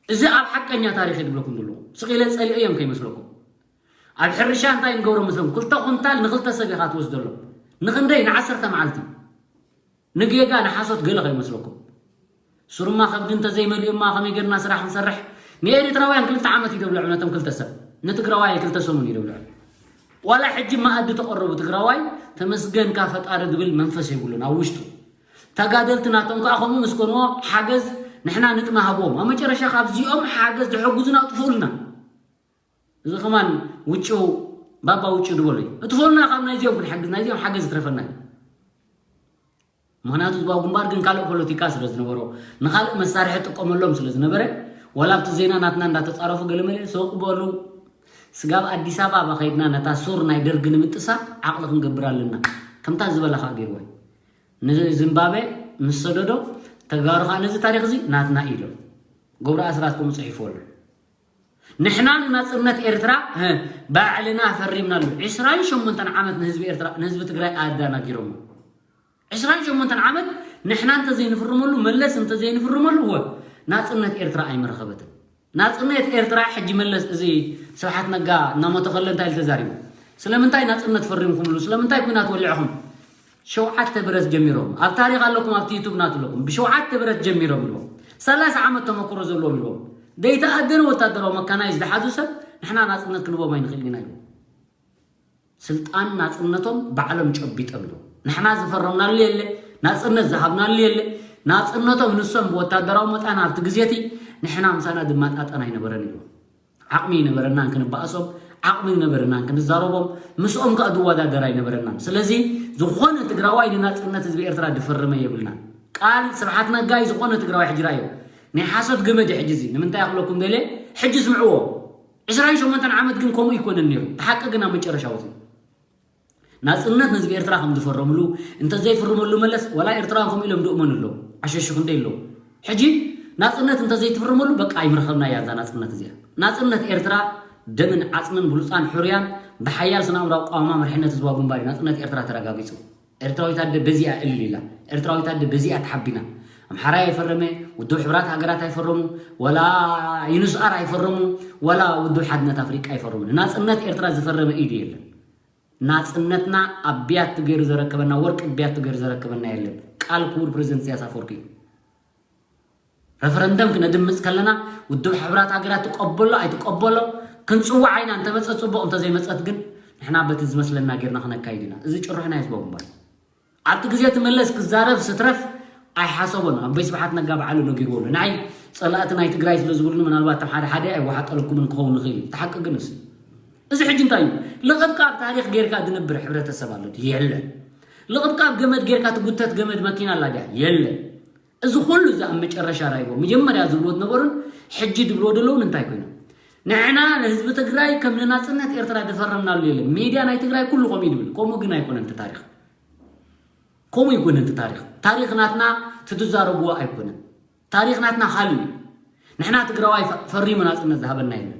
እዚ ኣብ ሓቀኛ ታሪኽ እየ ዝብለኩም ዘለኹ። ስቕ ኢለ ጸሊኤዮም ከይመስለኩም። ኣብ ሕርሻ እንታይ ንገብሮ መስለኩም? ክልተ ኩንታል ንክልተ ሰብ ኢኻ ትወስደሎም። ንኽንደይ? ንዓሰርተ መዓልቲ። ንጌጋ ንሓሶት ገለ ከይመስለኩም። ሱርማ ከብዲ እንተዘይመሊኡማ ከመይ ጌርና ስራሕ ክንሰርሕ? ንኤሪትራውያን ክልተ ዓመት እዩ ደብልዑ ነቶም ክልተ ሰብ። ንትግራዋይ ክልተ ሰሙን እዩ ደብልዑ። ዋላ ሕጂ መኣዲ ተቐረቡ ትግራዋይ ተመስገንካ ፈጣሪ ዝብል መንፈስ የብሉን ኣብ ውሽጡ። ተጋደልቲ ናቶም ከኣ ከምኡ ምስ ኮንዎ ሓገዝ ንሕና ንጥማሃቦም። ኣብ መጨረሻ ካብዚኦም ሓገዝ ዝሕግዙና ኣጥፍኡልና። እዚ ከማን ውጭው ባባ ውጭው ዝበሎ እዩ። እጥፍኡልና ካብ ናይዚኦም ክንሓግዝ፣ ናይዚኦም ሓገዝ ይትረፈና እዩ። ምኽንያቱ ህዝባዊ ግንባር ግን ካልእ ፖለቲካ ስለ ዝነበሮ፣ ንኻልእ መሳርሒ ጥቀመሎም ስለ ዝነበረ፣ ዋላ ኣብቲ ዜና ናትና እንዳተጻረፉ ገለመለ፣ "ሱቕ በሉ፣ ስጋብ ኣዲስ ኣበባ ከይድና ነታ ሱር ናይ ደርጊ ንምጥሳር ዓቕሊ ክንገብር ኣለና። ከምታ ዝበላ ከኣ ገይርዎ እዩ። ንዝምባብዌ ምስ ሰደዶ፣ ተጋሩ ከኣ ነዚ ታሪኽ እዚ ናትና እዩ" ኢሎም። ገብሩ ኣስራት ከምኡ ጽሒፍዎ ኣሎ። ንሕና ንናጽነት ኤርትራ፣ ህ፣ ባዕልና ፈሪምናሉ። ዕስራን ሸሞንተን ዓመት ንህዝቢ ኤርትራ፣ ንህዝቢ ትግራይ ኣዳናጊሮሞ። ዕስራን ሸሞንተን ዓመት ንሕና እንተዘይንፍርመሉ፣ መለስ እንተዘይንፍርመሉ፣ ወ-፣ ናጽነት ኤርትራ ኣይምረኸበትን። ናጽነት ኤርትራ ሕጂ መለስ፣ እዚ ስብሓት ነጋ እናሞተ ከሎ እንታይ ኢሉ ተዛሪቡ? ስለምንታይ ናጽነት ፈሪምኩምሉ? ስለምንታይ ኲናት ወሊዕኹም? ሸውዓተ ብረት ጀሚሮም። ኣብ ታሪኽ ኣለኩም፣ ኣብቲ ዩቱብ ናቱ ኣለኩም። ብሸውዓተ ብረት ጀሚሮም ኢልዎም። ሰላሳ ዓመት ተመክሮ ዘለዎም ኢልዎም። ዘይተኣደነ ወታደራዊ መካናይዝ ዝሓዙ ሰብ ንሕና ናጽነት ክንቦም ኣይንኽእልን ኢና ኢልዎም። ስልጣን ናጽነቶም ባዕሎም ጨቢጦም ኢልዎም። ንሕና ዝፈረምናሉ የለ፣ ናጽነት ዝሃብናሉ የለ። ናጽነቶም ንሶም ብወታደራዊ መጣን ኣብቲ ግዜ እቲ ንሕና ምሳና ዝመጣጠን ኣይነበረን ኢልዎም። ዓቕሚ ኣይነበረናን ክንበኣሶም፣ ዓቕሚ ኣይነበረናን ክንዛረቦም፣ ምስኦም ከኣ ዝወዳደር ኣይነበረናን። ስለዚ ዝኾነ ትግራዋይ ንናጽነት ህዝቢ ኤርትራ ዝፈረመ የብልናን። ቃል ስብሓት ነጋይ ዝኾነ ትግራዋይ ሕጂ ርኣዮ። ናይ ሓሶት ገመድ እዩ ሕጂ እዚ። ንምንታይ ክብለኩም ደልየ? ሕጂ ስምዕዎ። ዕስራን ሸሞንተን ዓመት ግን ከምኡ ኣይኮነን ነይሩ። እቲ ሓቂ ግን ኣብ መጨረሻ ወፂኡ። ናጽነት ንህዝቢ ኤርትራ ከም ዝፈረምሉ፣ እንተዘይፍርመሉ መለስ፣ ዋላ ኤርትራውያን ከምኡ ኢሎም ድእመኑ ኣለዉ። ዓሸሹ ክንደይ ኣለዉ። ሕጂ ናጽነት እንተዘይትፍርመሉ በቃ ኣይምረኸብና እያ እዛ ናጽነት እዚኣ። ናጽነት ኤርትራ ደምን ዓጽምን ብሉጻን ሕሩያን ብሓያል ስነ ኣእምራዊ ቃውማ መርሕነት ህዝባዊ ግንባር እዩ ናጽነት ኤርትራ ተረጋጊጹ። ኤርትራዊት ኣደ በዚኣ እልል ኢላ። ኤርትራዊት ኣደ በዚኣ ተሓቢና። ኣምሓራይ ኣይፈረመ፣ ውድብ ሕብራት ሃገራት ኣይፈረሙ፣ ወላ ዩንስኣር ኣይፈረሙ፣ ወላ ውድብ ሓድነት ኣፍሪቃ ኣይፈረሙ። ናጽነት ኤርትራ ዝፈረመ ኢድ የለን። ናጽነትና ኣብ ቢያቲ ገይሩ ዘረከበና፣ ወርቂ ቢያቲ ገይሩ ዘረከበና የለን። ቃል ክቡር ፕሬዚደንት ኢሳያስ ኣፈወርቂ እዩ። ረፈረንደም ክነድምፅ ከለና ውድብ ሕብራት ሃገራት ትቀበሎ ኣይትቀበሎ ክንፅዋዕ ኢና። እንተመፀት ፅቡቕ፣ እንተዘይመፀት ግን ንሕና በቲ ዝመስለና ጌርና ክነካይድ ኢና። እዚ ጭርሖ ናይ ህዝባዊ ግንባር። ኣብቲ ግዜ እቲ መለስ ክዛረብ ስትረፍ ኣይሓሰቦን። ኣቦይ ስብሓት ነጋ ባዕሉ ነጊርዎ ኣሎ። ንዓይ ፀላእቲ ናይ ትግራይ ስለ ዝብሉኒ ምናልባት እቶም ሓደ ሓደ ኣይወሓጠለኩምን ክኸውን ንኽእል እዩ። እቲ ሓቂ ግን እሱ እዩ። እዚ ሕጂ እንታይ እዩ? ልቕብካ ኣብ ታሪኽ ጌርካ ዝነብር ሕብረተሰብ ኣሎ ድዩ? የለን። ልቕብካ ኣብ ገመድ ጌርካ ትጉተት ገመድ መኪና ኣላ ድያ? የለን። እዚ ኩሉ እዚ ኣብ መጨረሻ ራይቦ መጀመርያ ዝብልዎ ዝነበሩን ሕጂ ዝብልዎ ዘለውን እንታይ ኮይኖም? ንሕና ንህዝቢ ትግራይ ከም ንናጽነት ኤርትራ ዝፈረምናሉ የለን። ሚድያ ናይ ትግራይ ኩሉ ከምኡ እዩ ዝብል። ከምኡ ግን ኣይኮነን እቲ ታሪኽ። ከምኡ ኣይኮነን እቲ ታሪኽ። ታሪኽ ናትና ትትዛረብዎ ኣይኮነን። ታሪኽ ናትና ካልእ እዩ። ንሕና ትግራዋይ ፈ-፣ ፈሪሙ ናጽነት ዝሃበና የለን።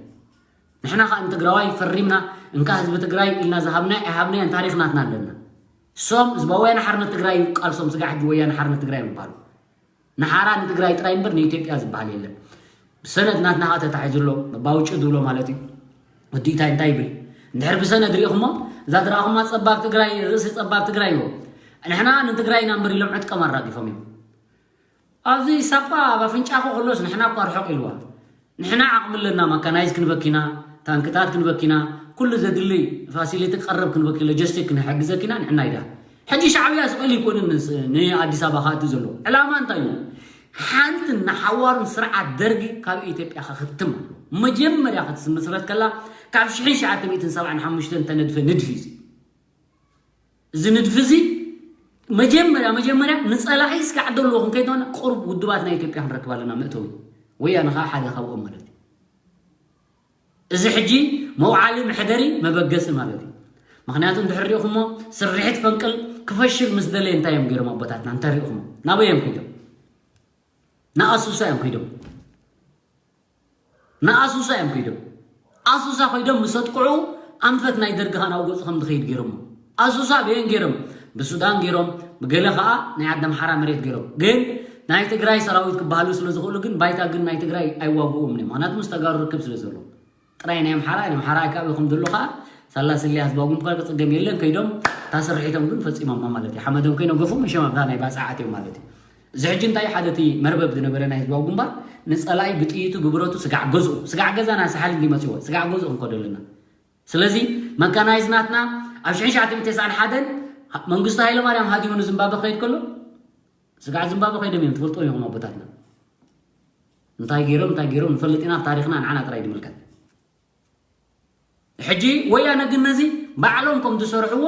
ንሕና ከኣ ንትግራዋይ ፈሪምና እንካ ህዝቢ ትግራይ ኢልና ዝሃብናዮ ኣይሃብናዮን ታሪኽ ናትና ኣለና። እሶም ህዝባዊ ወያነ ሓርነት ትግራይ እዩ ቃልሶም ስጋዕ ሕጂ ወያነ ሓርነት ትግራይ ይበሃሉ። ንሓራ ንትግራይ ጥራይ እምበር ንኢትዮጵያ ዝበሃል የለን። ብሰነድ ናትና ከኣ ተታሒዙ ኣሎ፣ ባውጭ ዝብሎ ማለት እዩ። ወዲ ኢታይ እንታይ ይብል? እንድሕር ብሰነድ ሪኢኹሞ፣ እዛ ዝረኣኹማ ጸባብ ትግራይ፣ ርእሲ ጸባብ ትግራይ ይቦ። ንሕና ንትግራይ ኢና እምበር ኢሎም ዕጥቀም ኣራጊፎም እዮም። ኣብዚ ሳጳ ኣብ ኣፍንጫኹ ክህሎስ ንሕና እኳ ርሑቕ ኢልዋ። ንሕና ዓቕሚ ኣለና፣ ማካናይዝ ክንበኪና፣ ታንክታት ክንበኪና፣ ኩሉ ዘድሊ ፋሲሊቲ ቀረብ ክንበኪ፣ ሎጂስቲክ ክንሕግዘኪና ንሕና ኢዳ። ሕጂ ሻዕብያ ስቕ ኢሉ ይኮንን ንስ-፣ ንኣዲስ ኣበባ ከኣቱ ዘሎ። ዕላማ እንታይ እዩ? ሓንትን ንሓዋሩን ስርዓት ደርጊ ካብ ኢትዮጵያ ከኽትም ኣሎ። መጀመርያ ክትምስረት ከላ ካብ ሽሕን ትሽዓተ ሚእትን ሰብዓን ሓሙሽተን ተነድፈ ንድፊ እዩ። እዚ ንድፊ እዚ መጀመርያ፣ መጀመርያ ንጸላኢ ስጋዕ ዘለዎ ክንከይድ ከለና ቁሩብ ውድባት ናይ ኢትዮጵያ ክንረክብ ኣለና መእተዊ። ወያነ ኸኣ ሓደ ካብኦም ማለት እዩ። እዚ ሕጂ መውዓሊ መሕደሪ መበገሲ ማለት እዩ። ምኽንያቱ እንድሕር ሪኢኹሞ ስርሒት ፈንቅል ክፈሽል ምስ ደለየ እንታይ እዮም ገይሮም ኣቦታትና? እንታይ ሪኢኹሞ? ናበይ እዮም ከይዶም? ንኣሱሳ እዮም ከይዶም። ንኣሱሳ እዮም ከይዶም። ኣሱሳ ከይዶም ምስ ኣጥቅዑ ኣንፈት ናይ ደርጊ ኸኣ ናብ ገጹ ከም ዝኸይድ ገይሮሞ። ኣሱሳ በየን ገይሮም? ብሱዳን ገይሮም፣ ብገለ ኸኣ ናይ ዓዲ ኣምሓራ መሬት ገይሮም። ግን ናይ ትግራይ ሰራዊት ክበሃሉ ስለ ዝኽእሉ ግን ባይታ ግን ናይ ትግራይ ኣይዋግኡምን እዮም። ምኽንያቱ ምስ ተጋሩ ርክብ ስለ ዘለዎ። ጥራይ ናይ ኣምሓራ፣ ናይ ኣምሓራ ኣከባቢ ከም ዘሎ ኸኣ ሳላ ስልያ ህዝባዊ ግንባር ክጽገም የለን። ከይዶም እታ ስርሒቶም ግን ፈጺሞማ ማለት እዩ። ሓመዶም ከይነገፉ መሸም ኣብታ ናይ ባጽዓ ኣትዮም ማለት እዩ። እዚ ሕጂ እንታይ ሓደ እቲ መርበብ ዝነበረ ናይ ህዝባዊ ግንባር ንጸላኢ ብጥይቱ ብብረቱ ስጋዕ ገዝኡ፣ ስጋዕ ገዛና ሳሕል እንዲ መጽዎ፣ ስጋዕ ገዝኡ ክንከዶ ኣለና። ስለዚ መካናይዝ ናትና ኣብ ሽሕን ትሽዓተ ሚእትን ተስዓን ሓደን መንግስቱ ሃይለማርያም ሃዲሙ ንዝምባበ ክኸይድ ከሎ ስጋዕ ዝምባበ ከይዶም እዮም ትፈልጥዎም ኢኹም ኣቦታትና። እንታይ ገይሮም እንታይ ገይሮም ንፈልጥ ኢና፣ ኣብ ታሪኽና ንዓና ጥራይ ዝምልከት። ሕጂ ወያነ ግን ነዚ ባዕሎም ከም ዝሰርሕዎ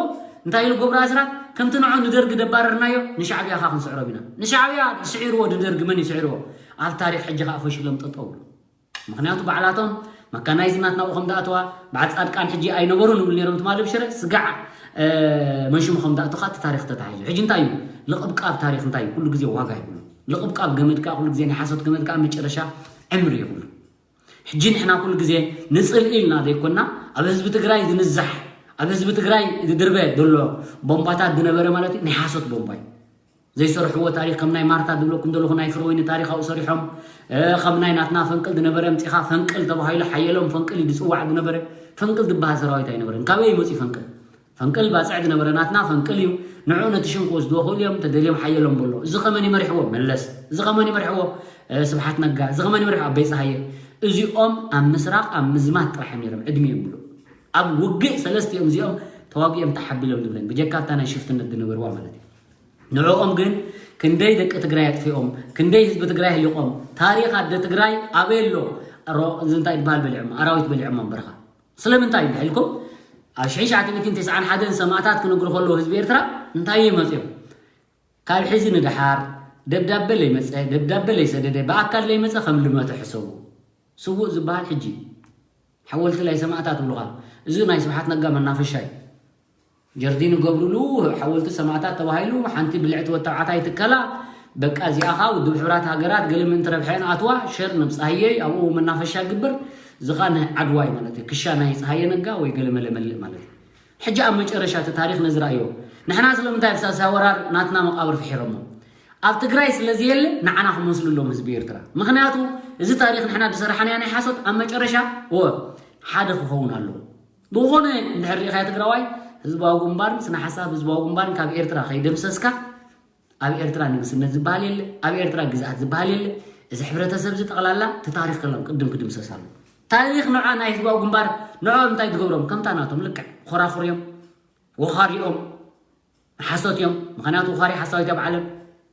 እንታይ ኢሉ ገብሩ ኣስራት ከምቲ ንዑ ንደርጊ ደባረርናዮ ንሻዕብያ ኸኣ ክንስዕሮም ኢና። ንሻዕብያ ስዒርዎ ንደርጊ መን እዩ ስዒርዎ? ኣብ ታሪኽ ሕጂ ኸኣ ፈሽሎም ጠጠው ኢሉ። ምኽንያቱ ባዕላቶም መካናይዝ ናትና ከም ዝኣተዋ በዓል ጻድቃን ሕጂ ኣይነበሩን ይብሉ ነይሮም ትማሊ ብሽረ ስጋዕ እ፣ መን ሽሙ ከም ዝኣተኻ እቲ ታሪኽ ተታሒዙ። ሕጂ እንታይ እዩ? ልቕብቃብ ታሪኽ እንታይ እዩ? ኩሉ ግዜ ዋጋ ይብሉ። ልቕብቃብ ገመድ ከኣ ኩሉ ግዜ ናይ ሓሶት ገመድ ከኣ መጨረሻ ዕምሪ ይብሉ። ሕጂ ንሕና ኩሉ ግዜ ንጽልኢ ኢልና ዘይኮና ኣብ ህዝቢ ትግራይ ዝንዛሕ ኣብ ህዝቢ ትግራይ ዝድርበ ዘሎ ቦምባታት ዝነበረ ማለት እዩ ናይ ሓሶት ቦምባ እዩ። ዘይሰርሕዎ ታሪኽ ከም ናይ ማርታ ዝብለኩም ዘለኹ ናይ ፍርወይኒ ታሪኻዊ ሰሪሖም እ፣ ከም ናይ ናትና ፈንቅል ዝነበረ ኣምጺኻ ፈንቅል ተባሂሉ ሓየሎም ፈንቅል እዩ ዝጽዋዕ ዝነበረ። ፈንቅል ዝበሃል ሰራዊት ኣይነበረን። ካበይ ይመጽእ ፈንቅል? ፈንቅል ባጽዕ ዝነበረ ናትና ፈንቅል እዩ። ንዑ ነቲ ሽም ክወስድዎ ክእሉ እዮም። ተደልዮም ሓየሎም በሎ። እዚ ኸመን ይመርሕዎ? መለስ። እዚ ኸመን ይመርሕዎ? እ፣ ስብሓት ነጋ። እዚ ኸመን ይመርሕዎ? ኣበይ ጸሃየ። እዚኦም ኣብ ምስራቕ ኣብ ምዝማት ጥራሕ እዮም ነይሮም ዕድሚኦም ሙሉእ። ኣብ ውግእ ሰለስቲኦም እዚኦም ተዋጊኦም ተሓቢሎም ዝብለን ብጀካ እታ ናይ ሽፍትነት ዝነበርዋ ማለት እዩ። ንዕኦም ግን ክንደይ ደቂ ትግራይ ኣጥፊኦም፣ ክንደይ ህዝቢ ትግራይ ህሊቖም፣ ታሪኽ ኣደ ትግራይ ኣበይ ኣሎ? ሮ-፣ እዚ እንታይ ዝበሃል በሊዖም? ኣራዊት በሊዖም እምበርኻ። ስለምንታይ እንድሕር ኢልኩም ኣብ ሽሕን ትሽዓተ ሚእትን ተስዓን ሓደን ሰማእታት ክነግሩ ከለዉ ህዝቢ ኤርትራ እንታይ እዮም መፅኦም? ካብ ሕዚ ንደሓር ደብዳበ ለይመፀ፣ ደብዳበ ለይሰደደ፣ ብኣካል ለይመፀ ከም ልመተ ሕሰቡ። ስዉእ ዝበሃል ሕጂ ሓወልቲ ናይ ሰማእታት ብሉኻ። እዚ ናይ ስብሓት ነጋ መናፈሻ እዩ። ጀርዲን ገብርሉ ሓወልቲ ሰማእታት ተባሂሉ ሓንቲ ብልዕቲ ወተባዕታይ ትከላ በቃ እዚኣ ኸዓ ውድብ ሕቡራት ሃገራት ገለ ምእንቲ ረብሐን ኣትዋ ሸር ንብፃህየይ ኣብኡ መናፈሻ ግብር ዝኻ ናይ ዓድዋይ ማለት እዩ። ክሻ ናይ ፀሃየ ነጋ ወይ ገለ መለ መልእ ማለት እዩ። ሕጂ ኣብ መጨረሻ እቲ ታሪኽ ነዝረኣዮ። ንሕና ስለምንታይ ኣብ ሳልሳይ ወራር ናትና መቃብር ፍሒሮሞ? ኣብ ትግራይ ስለ ዘየለ ንዓና ክመስሉ ኣለዎም ህዝቢ ኤርትራ። ምኽንያቱ እዚ ታሪኽ ንሕና ዝሰራሕናዮ ናይ ሓሶት ኣብ መጨረሻ ወ ሓደ ክኸውን ኣለዎ። ብኾነ እንድሕር ሪኢኻዮ ትግራዋይ ህዝባዊ ግንባርን ስነ ሓሳብ ህዝባዊ ግንባርን ካብ ኤርትራ ከይደምሰስካ ኣብ ኤርትራ ንግስነት ዝበሃል የለ፣ ኣብ ኤርትራ ግዝኣት ዝበሃል የለ። እዚ ሕብረተሰብ እዚ ጠቕላላ እቲ ታሪኽ ከሎም ቅድም ክድምሰስ ኣሎ። ታሪኽ ንዖ ናይ ህዝባዊ ግንባር ንዖ እንታይ ትገብሮም? ከምታ ናቶም ልክዕ ኾራኹር እዮም፣ ወኻሪኦም ሓሶት እዮም። ምኽንያቱ ወኻሪ ሓሳዊት ኣብ ዓለም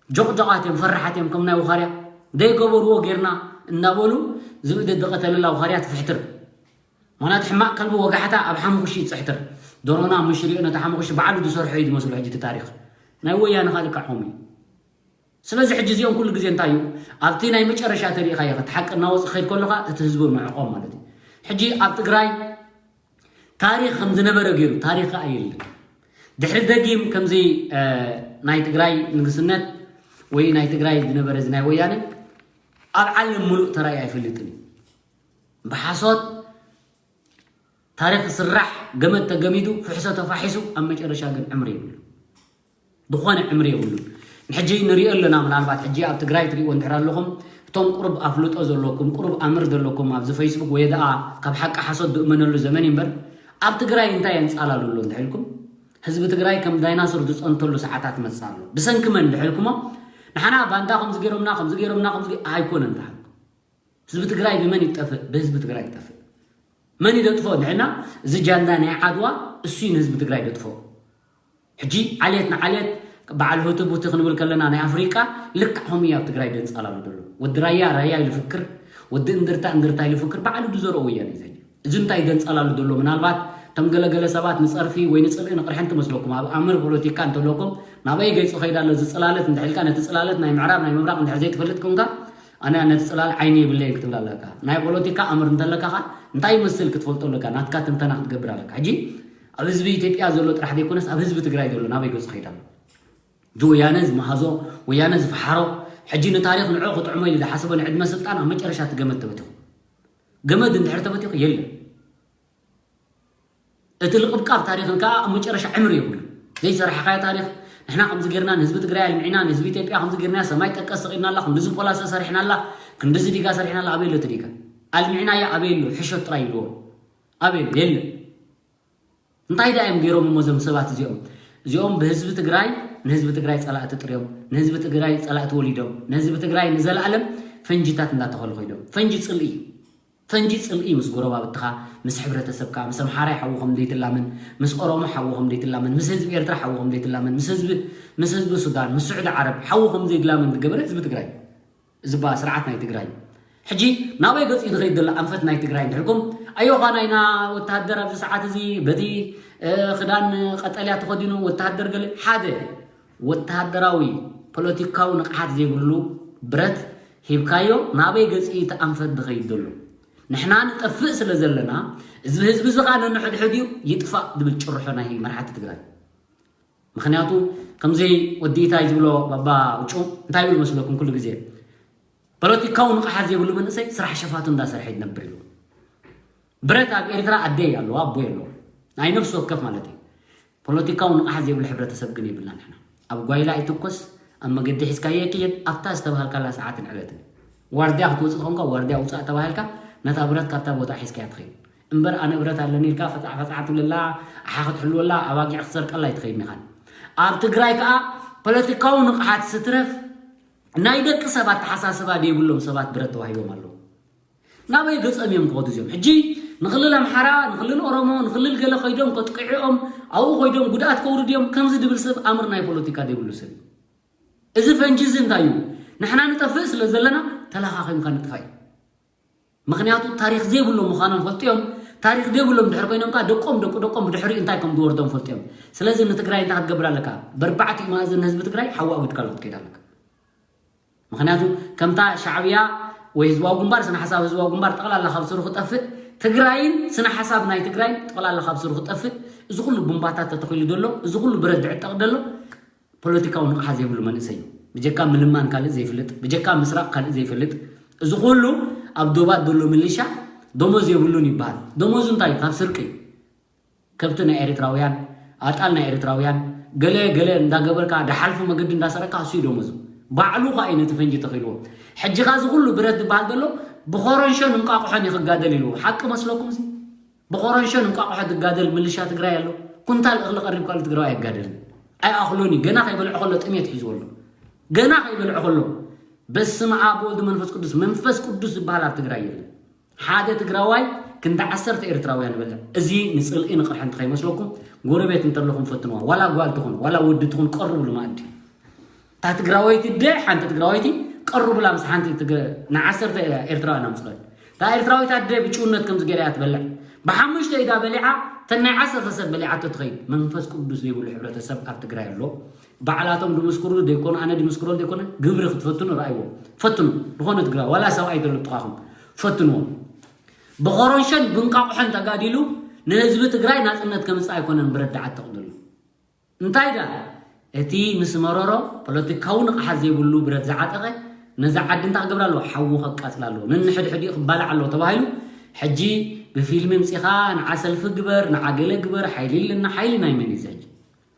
ጆቕጆቓት እዮም፣ ፈራሓት እዮም። ከም ናይ ወኻርያ ዘይገበርዎ ጌርና እናበሉ ዝብኢ ደቀተለላ ወኻርያ ትፍሕትር። ምኽንያቱ ሕማቕ ከልቢ ወጋሕታ ኣብ ሓሙኽሺ ይፅሕትር። ዶሮና ምሽሪኦ ነቲ ሓሙኽሺ ባዕሉ ዝሰርሖ እዩ ዝመስሉ ሕጂ እቲ ታሪኽ ናይ ወያነ ካልእ ካዕኹም እዩ። ስለዚ ሕጂ እዚኦም ኩሉ ግዜ እንታይ እዩ ኣብቲ ናይ መጨረሻ ተሪኢኻዮ እቲ ሓቂ እናወፅ ክኸይድ ከለኻ እቲ ህዝቢ ንዕቆም ማለት እዩ። ሕጂ ኣብ ትግራይ ታሪኽ ከም ዝነበረ ገይሩ ታሪኽ ከዓ የለን። ድሕሪ ደጊም ከምዚ እ፣ ናይ ትግራይ ንግስነት ወይ ናይ ትግራይ ዝነበረ እዚ ናይ ወያነ ኣብ ዓለም ሙሉእ ተራእዩ ኣይፈልጥን እዩ። ብሓሶት ታሪኽ ዝስራሕ ገመድ ተገሚዱ ፍሕሶ ተፋሒሱ ኣብ መጨረሻ ግን ዕምሪ የብሉ ዝኾነ ዕምሪ የብሉን። ንሕጂ ንሪኦ ኣለና። ምናልባት ሕጂ ኣብ ትግራይ ትሪእዎ እንድሕር ኣለኹም እቶም ቁሩብ ኣፍልጦ ዘለኩም ቁሩብ ኣምር ዘለኩም ኣብዚ ፌስቡክ ወይ ደኣ ካብ ሓቂ ሓሶት ዝእመነሉ ዘመን እዩ እምበር ኣብ ትግራይ እንታይ የንፃላሉ ኣሎ እንድሕልኩም ህዝቢ ትግራይ ከም ዳይናሶር ዝፀንተሉ ሰዓታት መፅእ ኣሎ። ብሰንኪ መን እንድሕልኩሞ ንሓና ባንዳ ከምዚ ገይሮምና ከምዚ ገይሮምና ከምዚ ገ- ኣይኮነን ተሓልኩም ህዝቢ ትግራይ ብመን ይጠፍእ? ብህዝቢ ትግራይ ይጠፍእ። መን ይደጥፎ? ንሕና እዚ ጃንዳ ናይ ዓድዋ እሱ እዩ ንህዝቢ ትግራይ ደጥፎ። ሕጂ ዓሌት ንዓሌት በዓል ሁቲ ቡቲ ክንብል ከለና ናይ ኣፍሪቃ ልክዕ ከምኡ እዩ ኣብ ትግራይ ደንፃላሉ ዘሎ። ወዲ ራያ ራያ ኢሉ ፍክር፣ ወዲ እንድርታ እንድርታ ኢሉ ፍክር፣ ባዕሉ ድዘርኦ ወያነ እዩ ዘ እዚ እንታይ ደንፃላሉ ዘሎ? ምናልባት እቶም ገለገለ ሰባት ንፀርፊ ወይ ንፅልኢ ንቕርሕን ትመስለኩም። ኣብ ኣምር ፖለቲካ እንተለኩም ናበይ ገይፁ ከይዳ ኣሎ ዝፅላለት እንድሕልካ ነቲ ፅላለት ናይ ምዕራብ ናይ ምብራቕ እንድሕር ዘይትፈልጥ ኮንካ ኣነ ነቲ ፅላል ዓይኒ የብለይን ክትብል ኣለካ። ናይ ፖለቲካ ኣምር እንተለካ ኸ እንታይ ይመስል ክትፈልጦ ኣለካ። ናትካ ትንተና ክትገብር ኣለካ። ሕጂ ኣብ ህዝቢ ኢትዮጵያ ዘሎ ጥራሕ ዘይኮነስ ኣብ ህዝቢ ትግራይ ዘሎ ናበይ ገፁ ከይዳ ኣሎ? እዚ ወያነ ዝመሃዞ ወያነ ዝፈሓሮ ሕጂ ንታሪኽ ንዑ ክጥዕሞ ኢሉ ዝሓሰቦ ንዕድመ ስልጣን ኣብ መጨረሻ እቲ ገመድ ተበቲኹ። ገመድ እንድሕር ተበቲኹ የለን። እቲ ልቕብቃብ ታሪኽን ከዓ ኣብ መጨረሻ ዕምሪ የብሉን። ዘይሰራሕኻዮ ታሪኽ ንሕና ከምዚ ጌርና ንህዝቢ ትግራይ ኣልሚዕና ንህዝቢ ኢትዮጵያ ከምዚ ጌርና ሰማይ ጠቀስ ሰቒልና ኣላ ክንድዚ ፖላሰ ሰሪሕና ኣላ ክንድዚ ዲጋ ሰሪሕና ኣላ ኣበይ ኣሎ እቲ ዲጋ? ኣልሚዕናያ ኣበይ ኣሎ? ሕሾት ጥራይ ይብልዎ ኣበይ ኣሎ? የለን። እንታይ ደኣ እዮም ገይሮም እሞ እዞም ሰባት እዚኦም? እዚኦም ብህዝቢ ትግራይ ንህዝቢ ትግራይ ፀላእቲ ጥርዮም ንህዝቢ ትግራይ ፀላእቲ ወሊዶም ንህዝቢ ትግራይ ንዘለኣለም ፈንጂታት እንዳተኸሉ ኮይዶም ፈንጂ ፅልኢ ፈንጂ ፅልኢ ምስ ጎረባብትኻ ምስ ሕብረተሰብካ ምስ ኣምሓራይ ሓዉ ከም ዘይትላመን ምስ ኦሮሞ ሓዉ ከም ዘይትላመን ምስ ህዝቢ ኤርትራ ሓዉ ከም ዘይትላመን ምስ ህዝቢ ምስ ህዝቢ ሱዳን ምስ ስዑዲ ዓረብ ሓዉ ከም ዘይትላመን ዝገበረ ህዝቢ ትግራይ ዝባ ስርዓት ናይ ትግራይ ሕጂ ናበይ ገፂ ዝኸይድ ዘሎ ኣንፈት ናይ ትግራይ እንድሕልኩም ኣዮኻ ናይና ወተሃደር ኣብዚ ሰዓት እዚ በቲ ክዳን ቀጠልያ ተኸዲኑ ወተሃደር ገለ ሓደ ወተሃደራዊ ፖለቲካዊ ንቕሓት ዘይብሉ ብረት ሂብካዮ ናበይ ገፂ እቲ ኣንፈት ዝኸይድ ዘሎ ንሕና ንጠፍእ ስለ ዘለና እዚ ህዝቢ እዚ ከዓ ነንሕድሕድ እዩ ይጥፋእ ዝብል ጭርሖ ናይ መርሓቲ ትግራይ ምኽንያቱ ከምዚ ወዲ ኢታይ ዝብሎ ባባ ውጩ እንታይ ይብል መስለኩም ኩሉ ግዜ ፖለቲካዊ ንቕሓት ዘይብሉ መንእሰይ ስራሕ ሸፋቱ እንዳሰርሐ ይነብር ኢሉ ብረት ኣብ ኤርትራ ኣደይ ኣለዋ ኣቦይ ኣለዎ ናይ ነፍሲ ወከፍ ማለት እዩ ፖለቲካዊ ንቕሓት ዘይብሉ ሕብረተሰብ ግን የብልና ንሕና ኣብ ጓይላ ኣይትኮስ ኣብ መገዲ ሒዝካዮ ይክየድ ኣብታ ዝተባሃልካላ ሰዓትን ዕለትን ዋርድያ ክትወፅእ ትኾንካ ዋርድያ ውፃእ ተባሂልካ ነታ ብረት ካብታ ቦታ ሒዝካያ ትኸይድ እምበር ኣነ ብረት ኣለኒ ኢልካ ፈፃዕ ፈፃዕ ትብለላ ኣሓ ክትሕልወላ ኣባጊዕ ክትሰርቀላ ኣይትኸይድን ኢኻን ኣብ ትግራይ ከዓ ፖለቲካዊ ንቕሓት ስትረፍ ናይ ደቂ ሰብ ኣተሓሳስባ ዘይብሎም ሰባት ብረት ተዋሂቦም ኣለዉ ናበይ ገፆም እዮም ክኸዱ እዚኦም ሕጂ ንክልል ኣምሓራ ንክልል ኦሮሞ ንክልል ገለ ከይዶም ከጥቅዕኦም ኣብኡ ከይዶም ጉድኣት ከውርድ እዮም ከምዚ ድብል ሰብ ኣምር ናይ ፖለቲካ ዘይብሉ ሰብ እዩ እዚ ፈንጂ እዚ እንታይ እዩ ንሕና ንጠፍእ ስለ ዘለና ተለኻኺምካ ንጥፋእ እዩ ምኽንያቱ ታሪኽ ዘይብሎም ምዃኖም ፈልጥዮም ታሪኽ ዘይብሎም ድሕር ኮይኖም ከዓ ደቆም ደቂ ደቆም ብድሕሪ እንታይ ከም ዝወርዶም ፈልጥዮም ስለዚ ንትግራይ እንታይ ክትገብር ኣለካ በርባዕቲ ማእዘን ህዝቢ ትግራይ ሓዊ ኣውድካ ኣሎ ክትከይድ ኣለካ ምኽንያቱ ከምታ ሻዕብያ ወይ ህዝባዊ ግንባር ስነ ሓሳብ ህዝባዊ ግንባር ጠቕላላ ካብ ስሩ ክጠፍእ ትግራይን ስነ ሓሳብ ናይ ትግራይን ጠቕላላ ካብ ስሩ ክጠፍእ እዚ ኩሉ ቡምባታት ተተኺሉ ዘሎ እዚ ኩሉ ብረት ዝዕጠቕ ዘሎ ፖለቲካዊ ንቕሓት ዘይብሉ መንእሰይ እዩ ብጀካ ምልማን ካልእ ዘይፍልጥ፣ ብጀካ ምስራቕ ካልእ ዘይፍልጥ፣ እዚ ኩሉ ኣብ ዶባት ዘሎ ምልሻ ደሞዝ የብሉን ይበሃል። ደሞዙ እንታይ እዩ? ካብ ስርቂ። ከብቲ ናይ ኤርትራውያን፣ ኣጣል ናይ ኤርትራውያን፣ ገለ ገለ እንዳገበርካ፣ ድሓልፉ መገዲ እንዳሰረቅካ፣ እሱ እዩ ደሞዙ። ባዕሉ ኸኣ እዩ ነቲ ፈንጂ ተኺልዎ። ሕጂ ኸኣ እዚ ኩሉ ብረት ዝበሃል ዘሎ ብኾረንሾን እንቋቑሖን እዩ ክጋደል ኢልዎ። ሓቂ መስለኩም እዚ? ብኾረንሾን እንቋቑሖ ዝጋደል ምልሻ ትግራይ ኣሎ? ኩንታል እኽሊ ቀሪብካሉ ትግራዋይ ኣይጋደልን። ኣይኣኽሎን እዩ። ገና ከይበልዖ ከሎ ጥሜት ሒዝዎ ኣሎ። ገና ከይበልዖ ከሎ። በስመ ኣብ ወወልድ መንፈስ ቅዱስ። መንፈስ ቅዱስ ዝበሃል ኣብ ትግራይ የለን። ሓደ ትግራዋይ ክንዲ ዓሰርተ ኤርትራውያን ይበልዕ። እዚ ንጽልኢ ንቕርሒ እንተኸይመስለኩም፣ ጎረቤት እንተለኹም ፈትንዋ። ዋላ ጓል ትኹን፣ ዋላ ወዲ ትኹን፣ ቀርብሉ መኣዲ። እታ ትግራወይቲ ኣደ፣ ሓንቲ ትግራወይቲ ቀርብላ ምስ ሓንቲ ትግ-፣ ንዓሰርተ ኤርትራውያን ኣምጽኸን። እታ ኤርትራዊት ኣደ ብጭውነት ከምዚ ገይራ እያ ትበልዕ። ብሓሙሽተ ኢዳ በሊዓ፣ እተን ናይ ዓሰርተ ሰብ በሊዓቶ ትኸይድ። መንፈስ ቅዱስ ዘይብሉ ሕብረተሰብ ኣብ ትግራይ ኣሎ። ባዕላቶም ድምስክሩ ደይኮኑ፣ ኣነ ድምስክሮ ደይኮነ፣ ግብሪ ክትፈትኑ ረኣይዎ። ፈትኑ። ዝኾነ ትግራይ፣ ዋላ ሰብኣይ ተሎ ትኻኹም፣ ፈትንዎ። ብኾረንሸን ብንቃቑሖን ተጋዲሉ ንህዝቢ ትግራይ ናጽነት ከምጽእ ኣይኮነን ብረዳዓት ተቕድሉ። እንታይ ደኣ፣ እቲ ምስ መረሮ ፖለቲካዊ ንቕሓት ዘይብሉ ብረት ዝዓጠቐ ነዛ ዓዲ እንታይ ክገብራ ኣለዎ? ሓዊ ከቃጽላ ኣለዎ። ነንሕድሕዲኡ ክባላዕ ኣለዎ ተባሂሉ፣ ሕጂ ብፊልሚ ምጺኻ ንዓ ሰልፊ ግበር፣ ንዓ ገለ ግበር፣ ሓይሊ ኣለና፣ ሓይሊ ናይ መን እዩ እዚ ሕጂ?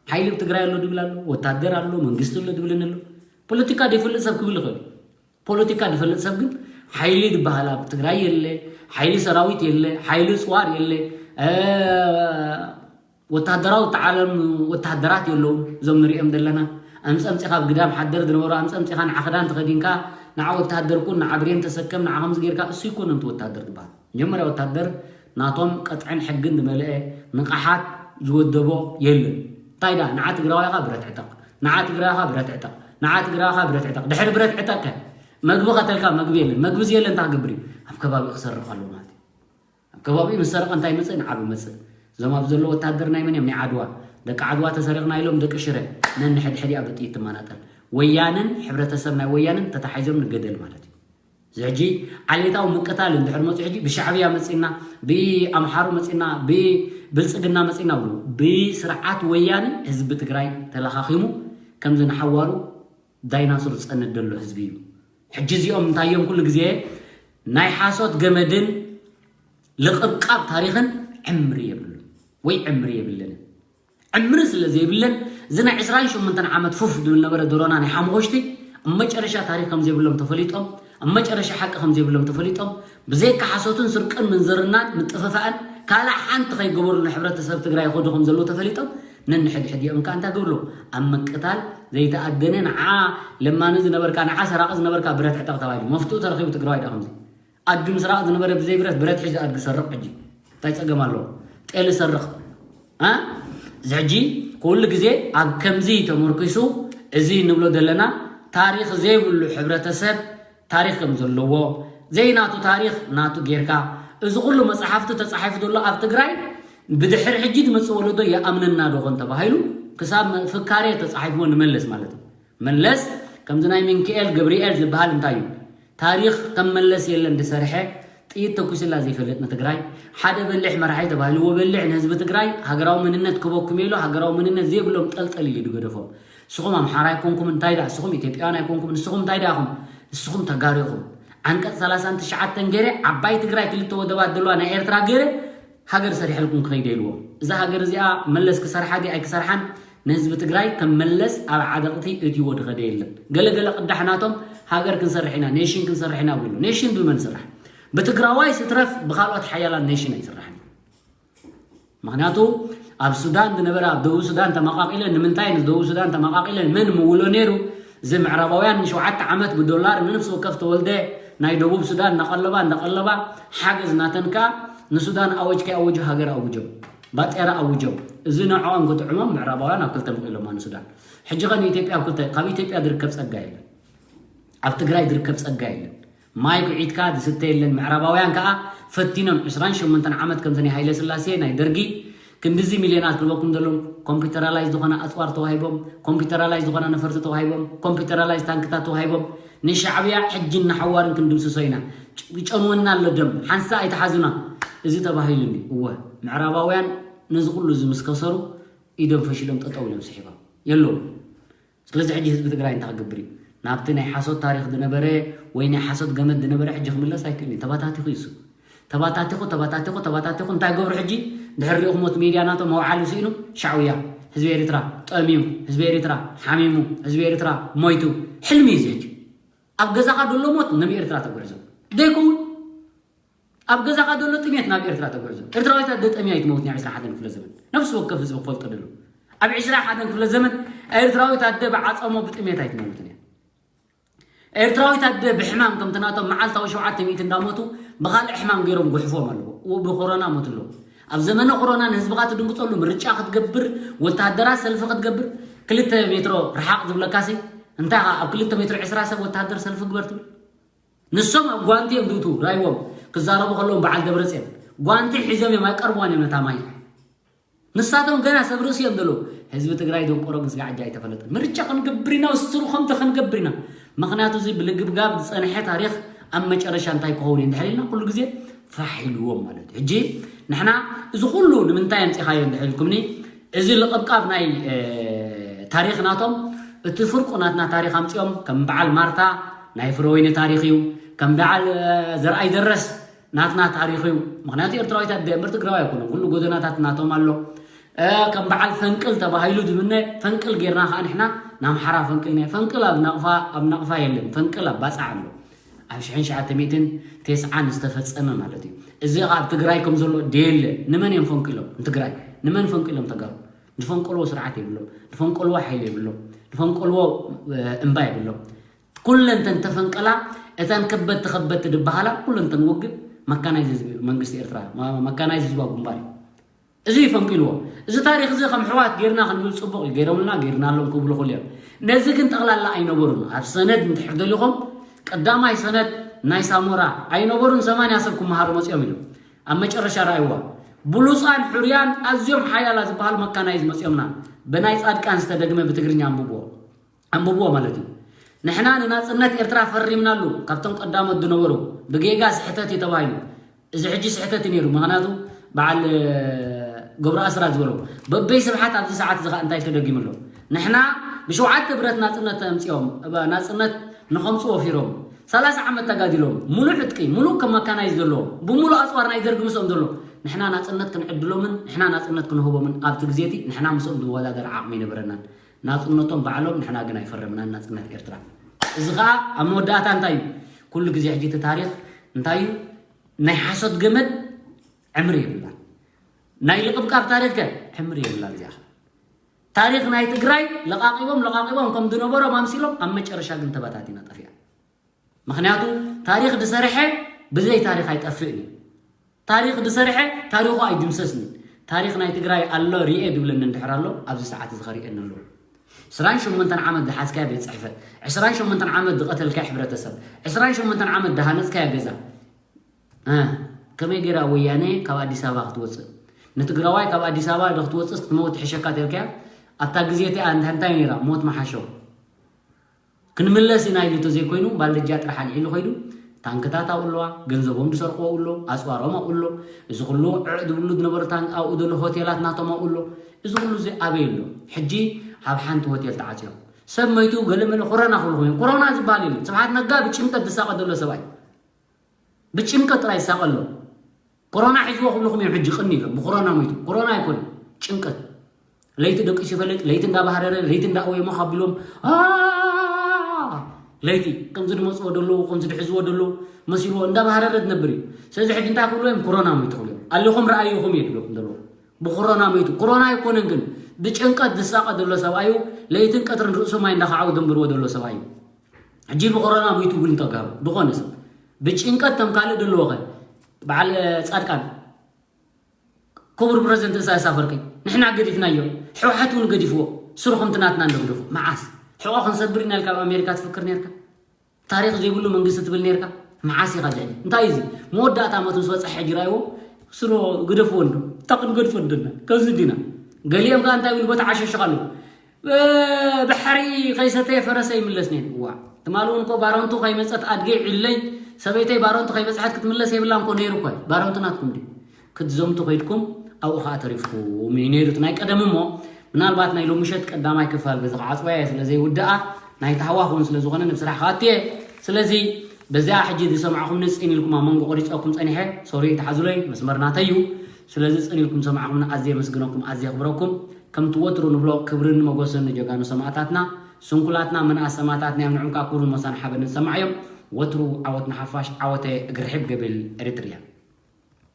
ሓይሊ ኣብ ትግራይ ኣሎ ድብል ኣሎ፣ ወታደር ኣሎ፣ መንግስቲ ኣሎ ድብልን ኣሎ። ፖለቲካ ዘይፈልጥ ሰብ ክብል ይኽእል እዩ። ፖለቲካ ዝፈልጥ ሰብ ግን ሓይሊ ዝበሃል ኣብ ትግራይ የለ፣ ሓይሊ ሰራዊት የለ፣ ሓይሊ ፅዋር የለ፣ እ፣ ወታደራዊ ተዓለም ወታደራት የለውን። እዞም ንሪኦም ዘለና ኣምፀምፂኻ ኣብ ግዳም ሓደር ዝነበሩ ኣምፀምፂኻ ንዓ ክዳን ተኸዲንካ ንዓ ወታደር ኩን፣ ንዓ ብሬን ተሰከም፣ ንዓ ከምዚ ጌርካ እሱ ይኮነን እቲ ወታደር ዝበሃል። መጀመርያ ወታደር ናቶም ቀጥዕን ሕግን ዝመልአ ንቕሓት ዝወደቦ የለን። እንታይ ደኣ ንዓ ትግራዋይኻ ብረት ዕጠቕ፣ ንዓ ትግራይኻ ብረት ዕጠቕ፣ ንዓ ትግራይኻ ብረት ዕጠቕ። ድሕሪ ብረት ዕጠቕከ መግቢ ከተልካ መግቢ የለን። መግቢ ዘየለ እንታይ ክገብር እዩ? ኣብ ከባቢኡ ክሰርቕ ኣለዎ ማለት እዩ። ኣብ ከባቢኡ ምስ ሰረቐ እንታይ ይመጽእ? ንዓብ ይመጽእ። እዞም ኣብ ዘሎ ወታደር ናይ መን እዮም? ናይ ዓድዋ። ደቂ ዓድዋ ተሰሪቕና ኢሎም ደቂ ሽረ ነንሕድሕዲኣ ብጥይት ትመናጠል። ወያንን ሕብረተሰብ ናይ ወያንን ተታሒዞም ንገደል ማለት እዩ። እዚ ሕጂ ዓሌታዊ ምቅታል እንድሕር መፂኡ ሕጂ ብሻዕብያ መፂና፣ ብኣምሓሩ መፂና፣ ብብልፅግና መፂና ብሉ። ብስርዓት ወያነ ህዝቢ ትግራይ ተለኻኺሙ ከምዚ ንሓዋሩ ዳይናሶር ዝፀንድ ዘሎ ህዝቢ እዩ። ሕጂ እዚኦም እንታይ እዮም ኩሉ ግዜ ናይ ሓሶት ገመድን ልቕብቃብ ታሪኽን ዕምሪ የብሉን ወይ ዕምሪ የብለንን። ዕምሪ ስለ ዘይብለን እዚ ናይ ዕስራን ሸሞንተን ዓመት ፉፍ ዝብል ነበረ ዶሮና ናይ ሓሙኾሽቲ ኣብ መጨረሻ ታሪኽ ከም ዘይብሎም ተፈሊጦም፣ ኣብ መጨረሻ ሓቂ ከም ዘይብሎም ተፈሊጦም፣ ብዘይካ ሓሶትን ስርቅን ምንዝርናን ምጥፍፋእን ካልእ ሓንቲ ከይገበሩ ንሕብረተሰብ ትግራይ ይኸዱ ከም ዘለዉ ተፈሊጦም፣ ነንሕድሕዲኦም ከኣ እንታይ ገብሩ? ኣብ ምቅታል ዘይተኣደነ ንዓ ለማኒ ዝነበርካ፣ ንዓ ሰራቒ ዝነበርካ ብረት ዕጠቕ ተባሂሉ። መፍትኡ ተረኺቡ ትግራዋይ ደኣ ከምዚ። ኣድጊ ምስራቕ ዝነበረ ብዘይ ብረት፣ ብረት ሒዙ ኣድጊ ሰርቕ። ሕጂ እንታይ ጸገም ኣለዎ? ጤል ሰርቕ። እ? እዚ ሕጂ ኩሉ ግዜ ኣብ ከምዚ ተመርኪሱ እዚ ንብሎ ዘለና ታሪኽ ዘይብሉ ሕብረተሰብ ታሪኽ ከም ዘለዎ፣ ዘይናቱ ታሪኽ ናቱ ጌርካ፣ እዚ ኩሉ መጽሓፍቲ ተጻሒፉ ዘሎ ኣብ ትግራይ ብድሕሪ ሕጂ ዝመጽእ ወለዶ ይኣምነና ዶ ኾን ተባሂሉ ክሳብ ፍካሬ ተጻሒፍዎ ንመለስ ማለት እዩ። መለስ ከምዚ ናይ ሚንክኤል ገብርኤል ዝበሃል እንታይ እዩ? ታሪኽ ከም መለስ የለን ዝሰርሐ፣ ጥይት ተኩስላ ዘይፈልጥ ንትግራይ፣ ሓደ በሊሕ መራሒ ተባሂልዎ በሊሕ ንህዝቢ ትግራይ ሃገራዊ መንነት ክበኩም ኢሉ ሃገራዊ መንነት ዘይብሎም ጠልጠል ኢሉ ዝገደፎም። ንስኹም ኣምሓራ ኣይኮንኩም እንታይ ደኣ፣ ንስኹም ኢትዮጵያውያን ኣይኮንኩም፣ ንስኹም እንታይ ደኣ ኢኹም? ንስኹም ተጋሩ ኢኹም። ዓንቀጽ ሰላሳን ትሽዓተን ገይረ ዓባይ ትግራይ ክልተ ወደባት ዘለዋ ናይ ኤርትራ ገይረ ሃገር ሰሪሐልኩም ክኸይደ ኢልዎም። እዛ ሃገር እዚኣ መለስ ክሰርሓ ድያ ኣይክሰርሓን ንህዝቢ ትግራይ ከም መለስ ኣብ ዓደቕቲ እትይዎ ዝኸደ የለን። ገለ ገለ ቅዳሕ ናቶም ሃገር ክንሰርሕ ኢና፣ ኔሽን ክንሰርሕ ኢና ብሉ። ኔሽን ብመን ስራሕ? ብትግራዋይ ስትረፍ ብኻልኦት ሓያላን ኔሽን ኣይስራሕን። ምኽንያቱ ኣብ ሱዳን ዝነበረ ኣብ ደቡብ ሱዳን ተመቃቂለ ንምንታይ ንደቡብ ሱዳን ተመቃቂለ መን ምውሎ ነይሩ? እዚ ምዕራባውያን ንሸውዓተ ዓመት ብዶላር ንነፍሲ ወከፍ ተወልደ ናይ ደቡብ ሱዳን እናቐለባ እናቐለባ ሓገዝ ናተን ከኣ ንሱዳን ኣወጅ ከይኣወጁ ሃገር ኣውጆም፣ ባጤራ ኣውጆም። እዚ ንዕኦም ክጥዕሞም ምዕራባውያን ኣብ ክልተ መቂሎማ ንሱዳን። ሕጂ ኸ ንኢትዮጵያ ኣብ ክልተ፣ ካብ ኢትዮጵያ ዝርከብ ጸጋ የለን። ኣብ ትግራይ ዝርከብ ጸጋ የለን። ማይ ጉዒትካ ዝስተ የለን። ምዕራባውያን ከኣ ፈቲኖም ዕስራን ሸሞንተን ዓመት ከምዚ ናይ ሃይለ ስላሴ ናይ ደርጊ ክንድዚ ሚልዮናት ክህበኩም ዘለዎም ኮምፒውተራላይዝ ዝኾነ ኣጽዋር ተዋሂቦም፣ ኮምፒውተራላይዝ ዝኾነ ነፈርቲ ተዋሂቦም፣ ኮምፒውተራላይዝ ታንክታት ተዋሂቦም ንሻዕብያ ሕጂ እናሓዋርን ክንድምስሶ ኢና። ይጨንወና ኣሎ ደም፣ ሓንሳ ኣይትሓዙና። እዚ ተባሂሉ እንዲ። እወ፣ ምዕራባውያን ነዚ ኩሉ እዚ ምስ ከሰሩ ኢዶም ፈሺሎም ጠጠው ኢሎም ስሒቦም። የለውም። ስለዚ ሕጂ ህዝቢ ትግራይ እንታይ ክገብር እዩ? ናብቲ ናይ ሓሶት ታሪኽ ዝነበረ ወይ ናይ ሓሶት ገመድ ዝነበረ ሕጂ ክምለስ ኣይክእልን እዩ። ተባታቲኹ ይሱ ተባታቲኹ ተባታቲኹ ተባታቲኹ እንታይ ገብሩ ሕጂ? ድሕሪ ሪእኹሞ እቲ ሜድያ ናቶም መውዓሊ ስኢኑ፣ ሻዕውያ፣ ህዝቢ ኤርትራ ጠምዩ፣ ህዝቢ ኤርትራ ሓሚሙ፣ ህዝቢ ኤርትራ ሞይቱ። ሕልሚ እዩ እዚ ሕጂ። ኣብ ገዛኻ ዘሎ ሞት ነብ ኤርትራ ተጉዕዞ ዘይከውን ኣብ ገዛኻ ዘሎ ጥሜት ናብ ኤርትራ ተጉዕዞ። ኤርትራዊት ኣደ ጠምያ ኣይትመውትን እያ። ዕስራ ሓደን ክፍለ ዘመን ነፍሲ ወከፍ ህዝቢ ክፈልጦ ደሎ ኣብ ዕስራ ሓደን ክፍለ ዘመን ኤርትራዊት ኣደ ብዓጸሞ ብጥሜት ኣይትመውትን እያ። ኤርትራዊት ኣደ ብሕማም ከምቲ ናቶም መዓልታዊ ሸውዓተ ሚእቲ እንዳሞቱ ብኻልእ ሕማም ገይሮም ጉሕፎም ኣለዎ። ው ብኮሮና ሞት ኣለዎ። ኣብ ዘመነ ኮሮና ንህዝብኻ ትድንግጸሉ ምርጫ ክትገብር ወታደራት ሰልፊ ክትገብር ክልተ ሜትሮ ርሓቕ ዝብለካሲ እንታይ ኸ ኣብ ክልተ ሜትሮ ዕስራ ሰብ ወታደር ሰልፊ ግበር ትብል? ንሶም ኣብ ጓንቲ እዮም ዝእትዉ ራይዎም ክዛረቡ ከለዎም በዓል ደብረፅዮን ጓንቲ ሒዞም እዮም ኣይቀርብዋን እዮም ነታ ማይ ንሳቶም ገና ሰብ ርእሲ እዮም ዘለዉ ህዝቢ ትግራይ ደንቆሮ ግን ስጋዕ ሕጂ ኣይተፈለጠን ምርጫ ክንገብር ኢና ስሩ ከምተ ክንገብር ኢና ምክንያቱ እዚ ብልግብጋብ ዝፀንሐ ታሪክ ኣብ መጨረሻ እንታይ ክኸውን እዩ እንድሕር ኢልና ኩሉ ግዜ ፋሕ ኢልዎም ማለት እዩ ሕጂ ንሕና እዚ ኩሉ ንምንታይ ኣምፂኻዮ እንድሕር ኢልኩምኒ እዚ ልቕብቃብ ናይ ታሪክ ናቶም እቲ ፍርቁ ናትና ታሪክ ኣምፂኦም ከም በዓል ማርታ ናይ ፍረወይኒ ታሪክ እዩ ከም በዓል ዘርኣይ ደረስ ናትና ታሪክ እዩ ምክንያቱ ኤርትራዊት ኣደ እምበር ትግራዊ ኣይኮነን ኩሉ ጎደናታት ናቶም ኣሎ ከም በዓል ፈንቅል ተባሂሉ ዝምነ ፈንቅል ጌርና ከዓ ንሕና ንኣምሓራ ፈንቅል ናይ ፈንቅል ኣብ ናቕፋ ኣብ ናቕፋ የለን ፈንቅል ኣብ ባፃዕ ኣሎ ኣብ ሽሕን ሸዓተ ሚእትን ተስዓን ዝተፈጸመ ማለት እዩ። እዚ ኣብ ትግራይ ከም ዘሎ ደየለ ንመን እዮም ፈንቂሎም ንትግራይ ንመን ፈንቂሎም ተጋሩ ዝፈንቀልዎ ስርዓት የብሎም ዝፈንቀልዎ ሓይሊ የብሎም ዝፈንቀልዎ እምባ የብሎም ኩለንተን ተፈንቀላ እተን ከበድቲ ከበድቲ ዝበሃላ ኩለንተን ውግእ መካናይዝ ህዝቢ መንግስቲ ኤርትራ መካናይዝ ህዝባዊ ግንባር እዩ እዚ ፈንቂልዎ እዚ ታሪክ እዚ ከም ሕዋት ጌርና ክንብል ፅቡቅ እዩ ገይሮምልና ገይርናሎም ክብሉ ክሉ እዮም ነዚ ግን ጠቕላላ ኣይነበሩን ኣብ ሰነድ እንድሕር ደሊኹም ቀዳማይ ሰነድ ናይ ሳሞራ ኣይነበሩን ሰማንያ ሰብ ክመሃሩ መፅኦም ኢሎም ኣብ መጨረሻ ረኣይዋ ብሉፃን ሕሩያን ኣዝዮም ሓያላ ዝበሃሉ መካናይዝ መፅኦምና ብናይ ፃድቃን ዝተደግመ ብትግርኛ ኣንብብዎ ኣንብብዎ ማለት እዩ ንሕና ንናፅነት ኤርትራ ፈሪምናሉ ካብቶም ቀዳሞት ዝነበሩ ብጌጋ ስሕተት እዩ ተባሂሉ እዚ ሕጂ ስሕተት እዩ ነይሩ ምክንያቱ በዓል ገብሩ ኣስራት ዝበሎ በበይ ስብሓት ኣብዚ ሰዓት እዚ ከዓ እንታይ ተደጊሙ ኣሎ ንሕና ብሸውዓተ ብረት ናፅነት ተምፅኦም ናፅነት ንኸምፁ ወፊሮም ሰላሳ ዓመት ተጋዲሎም ሙሉእ ዕጥቂ ሙሉእ ከም መካናይዝ ዘለዎም ብሙሉእ ኣፅዋር ናይ ደርጊ ምስኦም ዘሎ ንሕና ናፅነት ክንዕድሎምን ንሕና ናፅነት ክንህቦምን ኣብቲ ግዜ እቲ ንሕና ምስኦም ዝወዳደር ዓቕሚ ኣይነበረናን ናፅነቶም ባዕሎም ንሕና ግን ኣይፈረምናን ናፅነት ኤርትራ እዚ ከዓ ኣብ መወዳእታ እንታይ እዩ ኩሉ ግዜ ሕጂ እቲ ታሪክ እንታይ እዩ ናይ ሓሶት ገመድ ዕምሪ የብላን ናይ ልቕብቃብ ታሪክ ከ ዕምሪ የብላን እዚኣ ታሪክ ናይ ትግራይ ለቃቂቦም ለቃቂቦም ከም ዝነበሮም ኣምሲሎም ኣብ መጨረሻ ግን ተበታቲና ጠፊኣ ምክንያቱ ታሪክ ዝሰርሐ ብዘይ ታሪክ ኣይጠፍእን እዩ ታሪክ ዝሰርሐ ታሪኩ ኣይድምሰስን እዩ ታሪክ ናይ ትግራይ ኣሎ ርኤ ድብለኒ እንድሕር ኣሎ ኣብዚ ሰዓት እዚ ከርእየኒ ኣለዎ ዕስራን ሸሞንተን ዓመት ዝሓዝካያ ቤት ፅሕፈት ዕስራን ሸሞንተን ዓመት ዝቐተልካያ ሕብረተሰብ ዕስራን ሸሞንተን ዓመት ዝሃነፅካያ ገዛ ከመይ ገይራ ወያነ ካብ ኣዲስ ኣበባ ክትወፅእ ንትግራዋይ ካብ ኣዲስ ኣበባ ዶ ክትወፅእስ ክትመውት ትሕሸካ ተልካያ ኣብታ ግዜ እቲኣ እንታይ ነይራ ሞት መሓሾ ክንምለስ ኢና ኢሉ ተዘይኮይኑ ባልደጃ ጥራሕ ኣልዒሉ ከይዱ ታንክታት ኣብኡ ኣለዋ ገንዘቦም ዝሰርቅዎ ኣብኡ ኣሎ ኣፅዋሮም ኣብኡ ኣሎ እዚ ኩሉ ዕዕ ዝብሉ ዝነበሩ ታንክ ኣብኡ ዘሎ ሆቴላት ናቶም ኣብኡ ኣሎ እዚ ኩሉ እዚ ኣበይ ኣሎ ሕጂ ኣብ ሓንቲ ሆቴል ተዓፅዮም ሰብ መይቱ ገለመለ ኮሮና ክብልኹም እዮም ኮሮና ዝበሃል የለን ስብሓት ነጋ ብጭንቀት ዝሳቐ ዘሎ ሰብኣይ ብጭንቀት ጥራይ ይሳቐ ኣሎ ኮሮና ሒዝዎ ክብልኹም እዮም ሕጂ ቅኒ ኢሎም ብኮሮና ሞይቱ ኮሮና ኣይኮነ ጭንቀት ለይቲ ደቂሱ ይፈልጥ ለይቲ እንዳባህረረ ለይቲ እንዳእወየ ሞኽ ኣቢሎም ለይቲ ከምዚ ድመፅዎ ደለዉ ከምዚ ድሕዝዎ ደለዉ መሲልዎ እንዳባህረረ ትነብር እዩ ስለዚ ሕጂ እንታይ ክብሉ እዮም ኮሮና ሞይቱ ክብሉ እዮም ኣለኹም ረኣይኹም እየ ድብለኩም ዘለዉ ብኮሮና ሞይቱ ኮሮና ኣይኮነን ግን ብጭንቀት ዝሳቐ ዘሎ ሰብኣዩ ለይትን ቀትርን ርእሱ ማይ እንዳኸዓቡ ደንብርዎ ዘሎ ሰብኣዩ ሕጂ ብኮሮና ሞይቱ እውን ተጋሩ ዝኾነ ሰብ ብጭንቀት ተም ካልእ ደለዎ ኸ በዓል ፃድቃን ክቡር ፕረዚደንት ኢሳያስ ኣፈወርቂ ንሕና ገዲፍናዮ ሕወሓት እውን ገዲፍዎ ስሩ ከምቲ ናትና እንደግደፉ መዓስ ሕቆ ክንሰብር ኢና ኢልካ ኣብ ኣሜሪካ ትፍክር ነርካ ታሪክ ዘይብሉ መንግስቲ ትብል ነርካ መዓስ ኢኻ ዝዕሊ እንታይ እዩ እዚ መወዳእታ መት ምስ በፅሐ ሕጂ ራይዎ ስሮ ግደፍዎ እንዶ እታ ክንገድፎ እንድና ከምዚ እንዲና ገሊኦም ከዓ እንታይ ይብሉ በታ ዓሸሽኻ ኣለዉ ባሕሪ ከይሰተየ ፈረሰ ይምለስ ነይሩ እዋ ትማሊ እውን እኮ ባረንቱ ከይመፀት ኣድገይ ዒለይ ሰበይተይ ባረንቱ ከይበፅሐት ክትምለስ የብላን እኮ ነይሩ እኮ ባረንቱ ናትኩም ድዩ ክትዘምቱ ከይድኩም ኣብኡ ከዓ ተሪፍኩም እዩ ነይሩ እቲ ናይ ቀደም እሞ ምናልባት ናይ ሎምሸት ቀዳማይ ክፋል በዚ ከዓ ኣፅዋያ ስለ ዘይውድኣ ናይ ታህዋኽ እውን ስለ ዝኾነ ንብ ስራሕ ክኣትየ። ስለዚ በዚኣ ሕጂ ዝሰማዕኹምኒ ጽን ኢልኩም ኣብ መንጎ ቆሪጸኩም ጸኒሐ። ሶሪ፣ ተሓዙለይ፣ መስመር ናተይ እዩ። ስለዚ ጽን ኢልኩም ሰማዕኹምኒ ኣዝየ የመስግነኩም፣ ኣዝየ የኽብረኩም። ከምቲ ወትሩ ንብሎ ክብርን ሞገስን ንጀጋኑ ሰማእታትና። ስንኩላትና ምንኣስ ሰማእታትና እዮም፣ ንዕምካ ክብርን ሞሳን ሓበንን ሰማዕ እዮም። ወትሩ ዓወት ንሓፋሽ፣ ዓወተ እግሪ ርሒብ ገብል ኤሪትርያ።